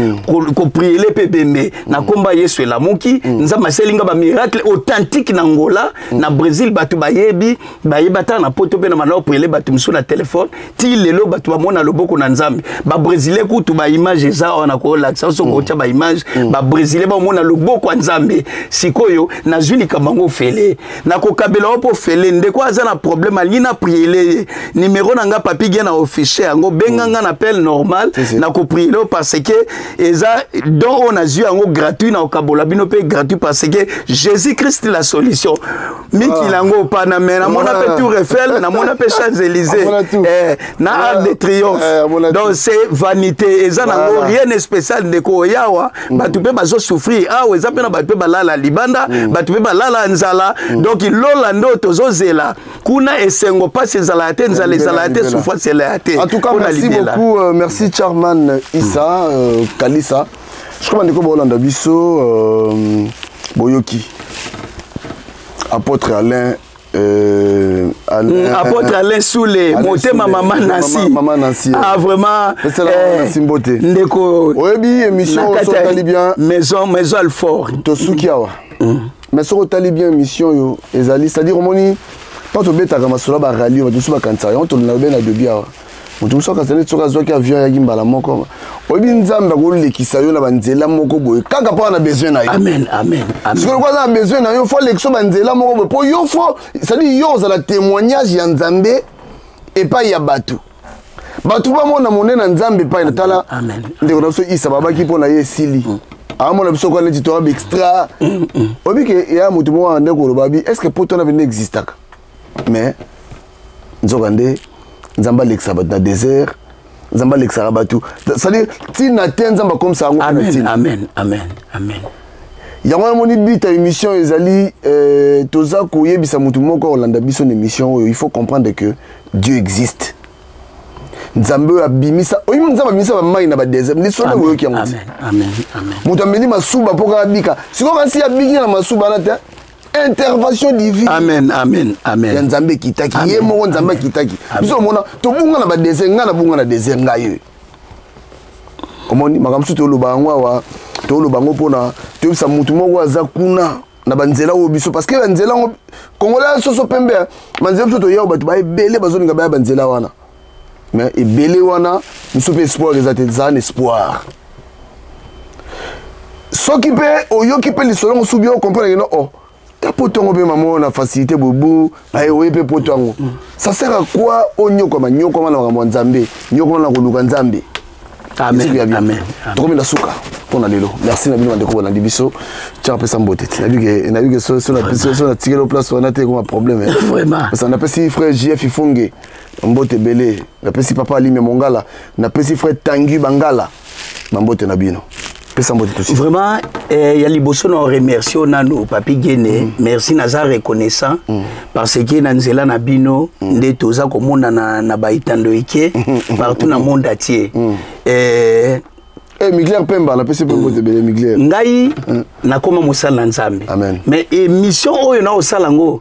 M: kopriele mpe bembe nakomba Yesu elamuki. Nzambe asali nga bamiracle authentique na Ngola, na Brésil, bato bayebi bayeba ata na poto mpe na banda kopriele bato mosusu na telefone ti lelo, bato bamona loboko na Nzambe. Babrésilien kutu baimage eza awa na kolakisa soki otya baimage, Babrésilien bamona loboko ya Nzambe. Sikoyo nazwi likambo yango ofele, nakokabela yo mpo fele. Ndeko aza na problème, alingi na priele ye, numéro na nga papi ge na office yango, benga nga na appel normal, nakopriele yo parce que eza don oyo nazwi yango gratuit, na kokabola bino mpe gratuit parce que Jésus Christ la solution. Mikili yango opana me namona mpe Tour Eiffel, namona mpe Champs Élysées na Arc de Triomphe. Donc c'est vanité, eza nango rien de spécial. Ndeko oyawa bato mpe bazosouffrir awa, eza mpe na bato mpe balala libanda, bato mpe balala nzala. Donc lola nde oyo tozozela kuna, esengo mpasi ezalaka te, nzala ezalaka te, souffrance ezalaka te.
L: En tout cas, merci beaucoup, merci Charman Issa Kalisa. Je crois bandeko bolanda biso, boyoki apôtre Alain,
M: Alain, apôtre Alain Soule, motema mama Nancy.
L: Mama Nancy.
M: Ah vraiment.
L: Nancy mbote.
M: Ndeko.
L: Oyebi émission oyo otali bien.
M: Maison Alfort.
L: Tosuki awa. Mais soki otali bien émission oyo ezali, c'est-à-dire omoni mpo tobetaka masolo ya barali, bato mosusu bakanisaka yango tolanda be na debi awa. Moto mosusu akanisa neti soki azwaki avion ayaki mbala moko. Oyebi Nzambe akolekisa yo na banzela moko boye kaka mpo na besoin na yo.
M: Amen, amen.
L: Sikoyo lokola aza na besoin na yo, fo alekisa banzela moko boye mpo yo fo, c'est-à-dire yo ozala témoignage ya Nzambe epai ya bato, bato bamona monene na Nzambe epai na tala. Ndeko na biso Isa babaki mpo na ye esili, amona biso kwa neti toya extra. Oyebi ke ya moto moko ande koloba bi est ce que poto wana pene existaka? Mais nzoka nde Nzambe alekisa bato na désert, Nzambe alekisaka bato, c'est-à-dire ntina te Nzambe akomisa yango
M: na ntina. Amen, amen, amen.
L: Yango wana moni bita émission ezali, toza koyebisa motu moko akolanda biso na émission oyo, il faut comprendre que Dieu existe. Nzambe oyo abimisa, oyebi Nzambe abimisa bamai na badésert, lisolo nde boyoki yango te. Moto ameli masuba mpo kaka abika. Sikoyo kasi abiki na masuba wana te, intervention divine.
M: Amen, amen, amen.
L: Ya Nzambe ekitaki ye moko, Nzambe akitaki. Biso omona tobunga na badésert, ngai nabunga na désert ngai oyo. Omoni makambo mosusu toloba yango awa, toloba yango mpona toyebisa motu moko aza kuna na banzela oyo biso, parce que banzela yango congolais soso pembe, banzela biso toya, bato baebele bazolinga baya banzela wana, mais ebele wana mosusu mpe espoir eza te. Ezala na espoir soki mpe oyoki mpe lisolo yango subi, ocomprendre keno o ta poto yango mpe mama oyo na facilité bobu baye oye mpe poto yango, ça sert à quoi onyokama nyokama na makambo ya Nzambe, nyokama na koluka Nzambe?
M: Amen, amen.
L: Tokomi na suka mpo na lelo. Merci na bino bandeko bolandi biso. Tia apesa mbote te, nayebi ke so natikeli place wana te ekoma problème.
M: Vraiment.
L: Napesi frère JF Ifonge mbote ebele, napesi papa Alime Mongala, napesi frère Tangu Bangala bambote na bino. Pesa mbote tosi.
M: Vraiment eh, ya liboso na remercie nano Papi Gene. Merci, naza reconnaissant parce que na nzela na bino nde toza komona na baitando eke partout na monde entier. Eh,
L: Eh, Migler Pemba, napesi mpe mbote ebele Migler.
M: Ngai nakoma mosala na Nzambe.
L: Amen.
M: Mais émission oyo naosala yango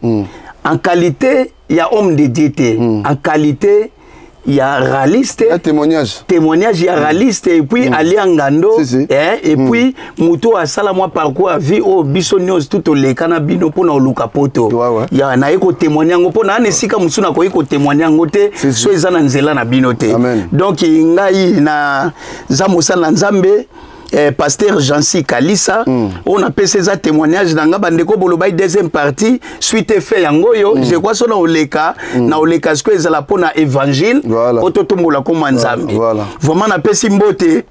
M: en qualité ya homme de Dieu te, en qualité ya raliste,
L: témoignage,
M: témoignage ya raliste, et puis alia ngando.
L: Si, si.
M: Eh, et puis moto asala mwa parcours ya vie oyo biso nyonso tu toleka na bino mpona oluka poto. Ya naye kotémoigne yango mpo na esika mosusu nakoki kotémoigne yango te so eza na nzela na bino te. Donc ngai na za mosala na Nzambe, eh, pasteur Jancy Kalisa, oyo napesi eza témoignage na nga. Bandeko, bolobai deuxième partie, suite fait yango oyo. Je crois so na oleka na oleka sikoyo ezala mpo na évangile po totombola koma Nzambe. Vraiment napesi mbote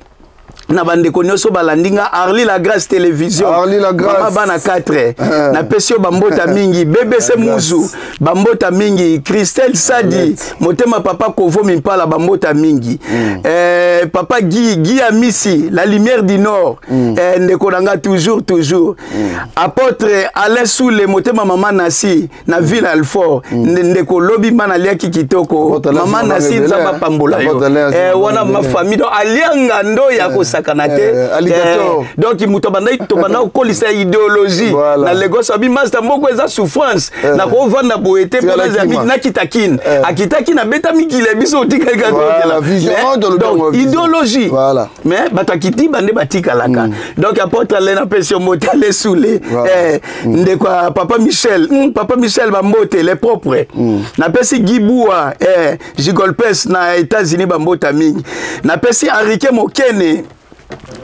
M: na bandeko nyonso balandi nga. Arli la Grâce Télévision.
L: Arli la Grâce.
M: Mama bana 4, napesi yo bambota mingi. BBC Muzu, bambota mingi. Christelle Sadi, motema papa Kovo Mimpala, bambota mingi. Eh, papa Guy, Guy Amisi, la lumière du Nord, eh, ndeko na nga, toujours toujours. Apôtre Alain Soule, motema mama Nasi na ville Alfort. Ndeko lobi ma naliaki kitoko.
L: Apôtre Alain
M: mama
L: Soule,
M: Nasi,
L: ebele,
M: Nzambe
L: hein.
M: apambola yo.
L: Apôtre Alain
M: Eh,
L: Soule,
M: wana ma
L: ebele.
M: famille, donc alianga ndo ya kosakana te.
L: Eh, alligator.
M: Eh, donc moto abandaki tobanda kokolisa idéologie na Lagos, abi master moko eza souffrance, nakovanda boye te.
L: Tikala
M: Mpona ezali
L: kima.
M: nakita Kine, akitaki nabeta mikili ya biso, otikali kaka
L: Voilà,
M: tokela.
L: vision. Oh, tolobi
M: Donc,
L: yango, vision.
M: idéologie.
L: Voilà.
M: Mais bato akiti bande batikalaka. Donc apôtre Alain, apesi yo mbote. Ale Sule, eh, ndeko ya papa Michel, papa Michel, bambote les propres. Napesi Gibua, eh, Gigolpes na États-Unis, bambota mingi. Napesi Henrique Mokene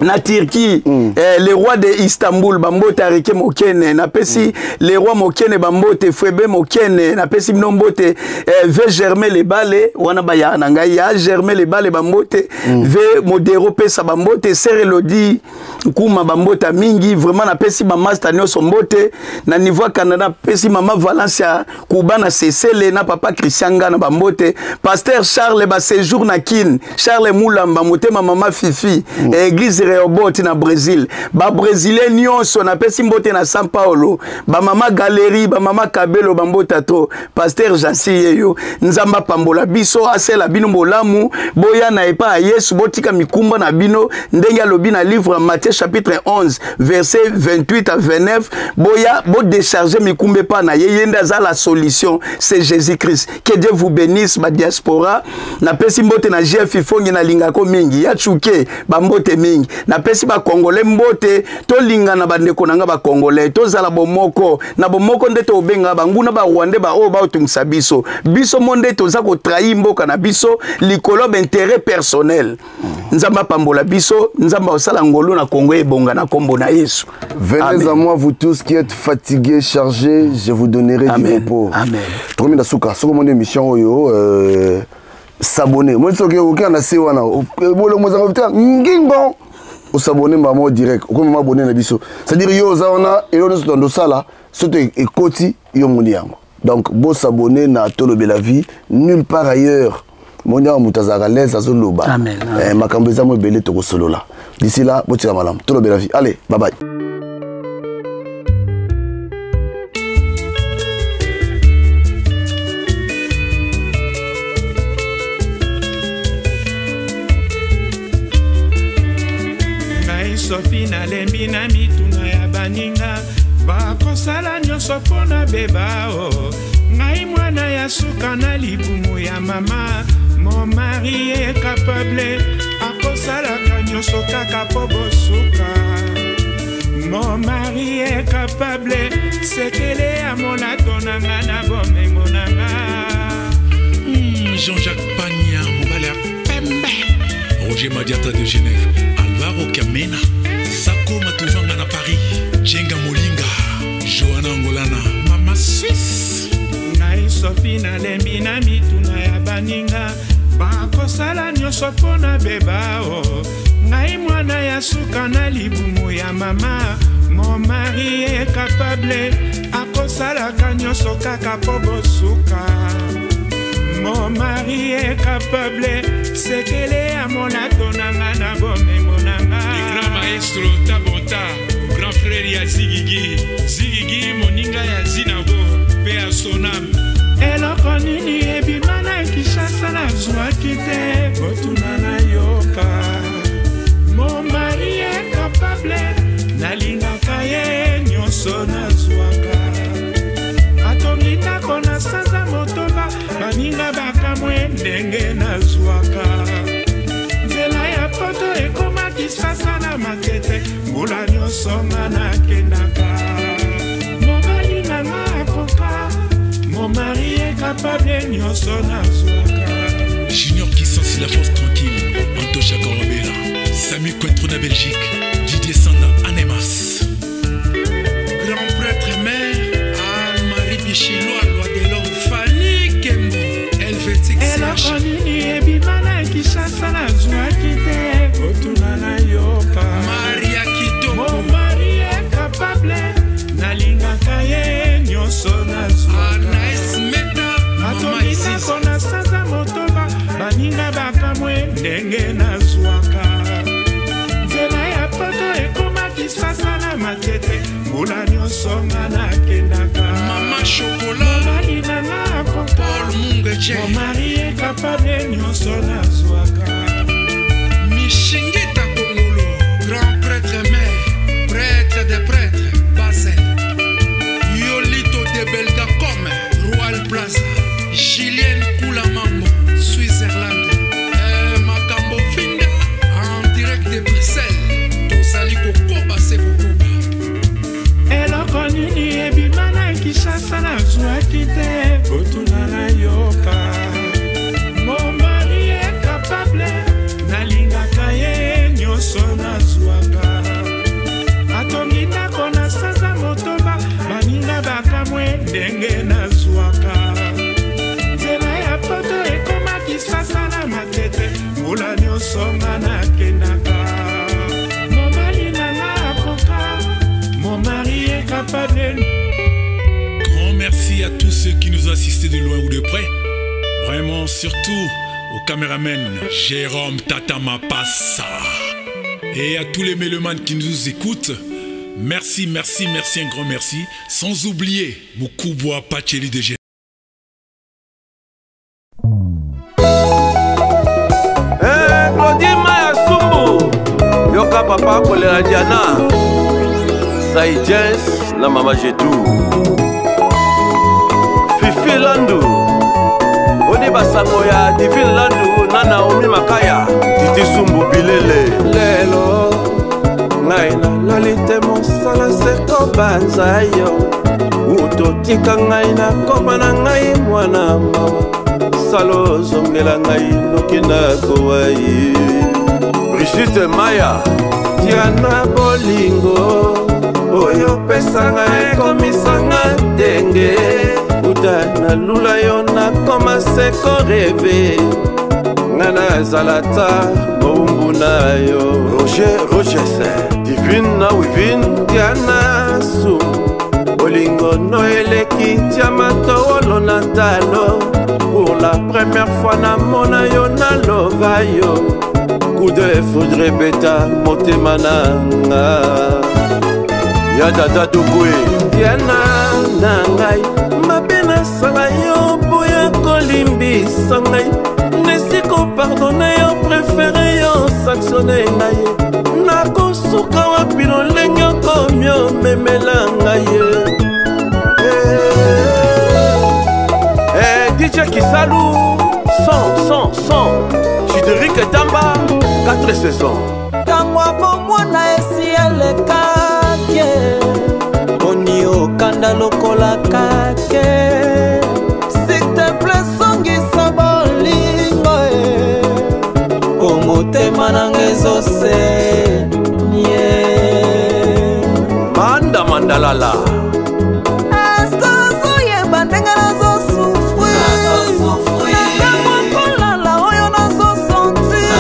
M: na Turquie, eh, le roi de Istanbul, bambote Henrique Mokene. Napesi le roi Mokene bambote, Fwebe Mokene, napesi bino mbote. Eh, ve Germain Lebale wana bayaka na ngai ya Germain Lebale, bambote. Ve Modero pesa bambote, Ser Elodi Nkuma, bambota mingi. Vraiment napesi bamaster nyonso mbote. Na niveau ya Canada, napesi mama Valencia Kuba na Sesele na papa Christian Ngana bambote. Pasteur Charles baséjour na Kine, Charles Mulamba, motema mama Fifi, église Rehoboth na Brésil, babrésilien nyonso napesi mbote. Na San Paulo, bamama Galerie, bamama Kabelo, bambota to. Pasteur Jansi yeyo, Nzambe apambola biso, asela bino bolamu. Boya na epai ya Yesu, botika mikumba na bino ndenge alobi na livre ya Matthieu chapitre 11 verset 28 à 29. Boya bodécharge mikumba epai na ye, ye nde aza la solution, c'est Jésus Christ. Que Dieu vous bénisse, badiaspora. Napesi mbote na Jef Ifongi, nalingako mingi ya Tsuke, bambote mingi. Napesi bakongolais mbote, tolingana bandeko na nga bakongolais, tozala bomoko. Na bomoko nde tobengaka banguna barwandais baoyo baotungisa biso. Biso mo nde toza kotrahir mboka na biso likolo ya baintérêt personnel. Nzambe apambola biso, Nzambe akosala ngolu na Kongo ebonga na nkombo na Yesu.
L: Venez
M: Amen.
L: à moi, vous tous qui êtes fatigués, chargés, je vous donnerai du repos.
M: Amen.
L: Tokomi na suka, soki omoni émission oyo, s'abonner. Moi soki okoki na se wana, bolongo ezanga te ngingo. Osabonner mbamo direct, okomi ma abonné na biso. C'est-à-dire yo oza wana, eloko nyonso tondo sala, soki ekoti yo moni yango. Donc bo s'abonner na Tolobela Vie, nulle part ailleurs. Moni awa moto azalaka l'aise azoloba.
M: Amen, amen.
L: Eh, makambo eza mo ebele tokosolola. D'ici là, botika malamu. Tolobela Vie. Allez, bye bye.
N: Ngai Sofi nalembi na mituna ya baninga, bakosala nyonso mpo na beba o ngai mwana ya suka na libumu ya mama. Mon mari est capable, akosalaka nyonso kaka mpo bosuka. Mon mari est capable, sekele ya molato na nga na bomengo na nga.
K: Jean-Jacques Pagna, mobali ya pembe, Roger Madiata de Genève, Alvaro Kamena, Sako Matuvanga na Paris, Jenga Molinga, Johanna Angolana, Mama Suisse.
N: Ngai Sofi nalembi na mituna ya baninga, bakosala nyonso mpo na beba o ngai mwana ya suka na libumu ya mama. Mon mari est capable, akosalaka nyonso kaka mpo bosuka. Mon mari est capable, sekele ya molato na nga na bomengo na nga. Maestro Tabota, grand frère ya Zigigi, Zigigi moninga ya Zinago, pe ya Sonam. Eloko nini ebima na Kinshasa nazwaki te, botuna nayoka. Mon mari est capable, nalingaka ye nyonso nazwaka. Atongi ndako na sanza motoba, baninga bakamwe ndenge nazwaka. Nzela ya poto ekoma Kinshasa na Matete, mbula nyonso nga nakendaka. Mobali na nga akoka, mon mari est capable nyonso nazwaka.
K: Junior Kissansi, la force tranquille, Antosha Korobela, Samy Cointreau na Belgique, Didier Sanda Anemas.
O: Grand prêtre mère, Anne-Marie Bichilwa, loi de l'homme, Fanny Kembo, Helvétique CH.
N: Eloko nini ebima na Kinshasa nazwaki te, kotuna nayoka.
O: Maria Kitoko.
N: Mon mari est capable, nalingaka ye nyonso nazwaka.
O: Anaïs Meta, Mama
N: Atongi
O: Isis.
N: ndako na sanza motoba, baninga bakamwe ndenge nazwaka. Nzela ya poto ekoma Kinshasa na Matete, mbula nyonso nga nakendaka.
O: Mama Chocolat,
N: Mobali na nga akoka,
O: Paul Mungeche,
N: mon mari est capable nyonso nazwaka.
O: Mishingita Kongolo, grand prêtre mère, prêtre des prêtres, Basel. Yolito de Belgacom, Royal Plaza, Julienne Koulamambo, Switzerland. Makambo Finda, en direct de Bruxelles, Tozali Kokoba se Kokoba.
N: Eloko nini ebima na Kinshasa nazwaki te, kotuna nayoka. Mon mari est capable, nalingaka ye nyonso nazwaka. Atongi ndako na sanza motoba, baninga bakamwe ndenge nazwaka. Nzela ya poto ekoma Kinshasa na Matete, mbula nyonso nga nakendaka. Mobali na nga akoka, mon mari est capable.
K: Grand merci à tous ceux qui nous ont assistés de loin ou de près. Vraiment, surtout au caméraman Jérôme Tata Mapassa. Et à tous les mélomanes qui nous écoutent, merci, merci, merci, un grand merci. Sans oublier Mukubwa Pacheli de G.
P: Eh, Claudine Maya Sumbu, yoka papa kolela Diana, Saïdiens na mama Jetou, Fifi Landu, oni basango ya Divine Landu na Naomi Makaya, Titi Sumbu Bilele. Lelo ngai nalali te mosala se kobanza yo, utotika ngai nakoma na ngai mwana mawa, salo ozongela ngai noki nakowa ye. Brigitte Maya, Diana bolingo oyo opesanga ekomisanga ndenge, uta nalula yo nakoma se koreve, nga nazala ta mowumbu na yo. Roger Rogers, Divine na Wivine, Diana Su, bolingo no eleki diamant wolo na talo. Pour la première fois namona yo nalova yo, coup de foudre ebeta motema na nga. Ya dada Tokwe, Diana na ngai, mabe nasala yo boya kolimbisa ngai, nesi kopardone yo, préféré yo sanctionne ngai, nakosuka wapi lolenge okomi omemela ngai. Eh, DJ Kisalu, 100, 100, 100, Chideric Tamba, 4 saisons.
Q: Ntango ya bomwana esi elekaki, boni okanda lokola kake. S'il te plaît, songisa bolingo e, po motema nanga ezosenye.
P: Manda mandalala.
Q: Est-ce ozoyeba ndenge nazosufrir? Nakamwa kolala oyo nazosentir.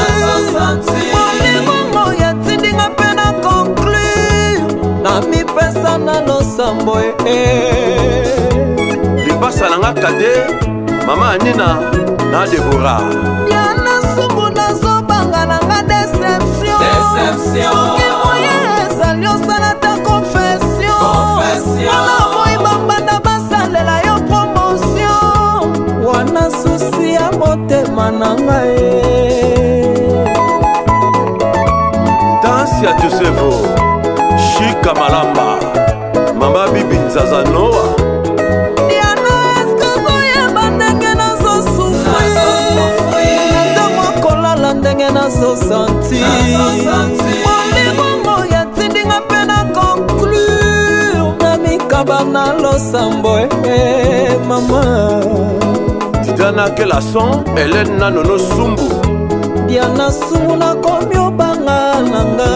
Q: Bolingo oyo etindi nga mpe na conclure, namipesa na losambo e.
P: Lipasa na nga kade, mama Anina na Deborah.
Q: Diana Sumbu nazobanga na nga déception. Soki moye motema na ngai.
P: Danse ya Josevo Shika Malamba, Mama Bibi Nzaza Noa.
Q: Diana, eske ozoyeba ndenge nazosufri na ntango kolala, ndenge nazosanti bolingo yatindinga mpe na conclure na mikaba na losambo, e mama.
P: Didiana Kelason, Hélène Nanono Sumbu.
Q: Diana Sumu, nakomi obanga nanga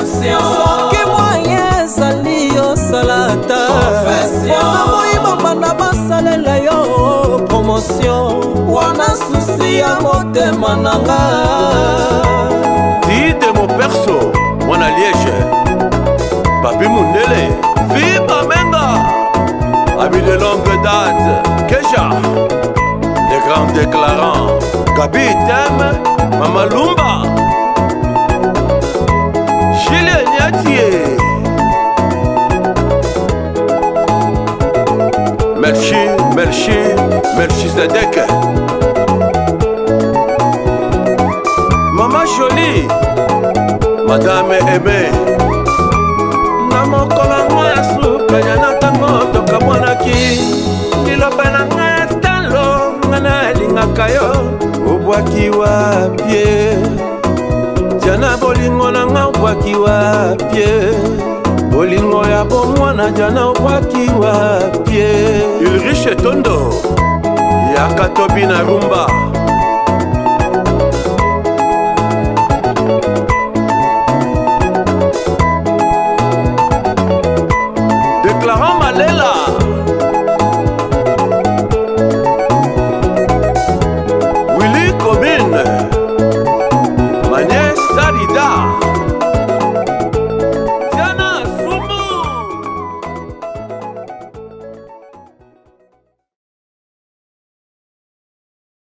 Q: soki moye ezali osala ata mpona moyiba banda basalela yo promotion wana, susi ya motema nanga.
P: Tide Moperso, mwana Liège, Papi Mundele, Viva Menga, ami de longue date, Keja, les grands déclarants, Gabi Tem, Mama Lumba, Julien Niatier, Melchi, Melchi, Melchizedek, Mama Jolie, Madame Aimée. Na mokolo yango ya suka ya na ntango tokamwanaki, liloba na ngai ya talo, nga nalingaka yo, obwaki wapie. Diana, bolingo na nga obwaki wapie, bolingo ya bomwana, Diana, obwaki wapie. Ulrich Etondo, yaka tobi na rumba.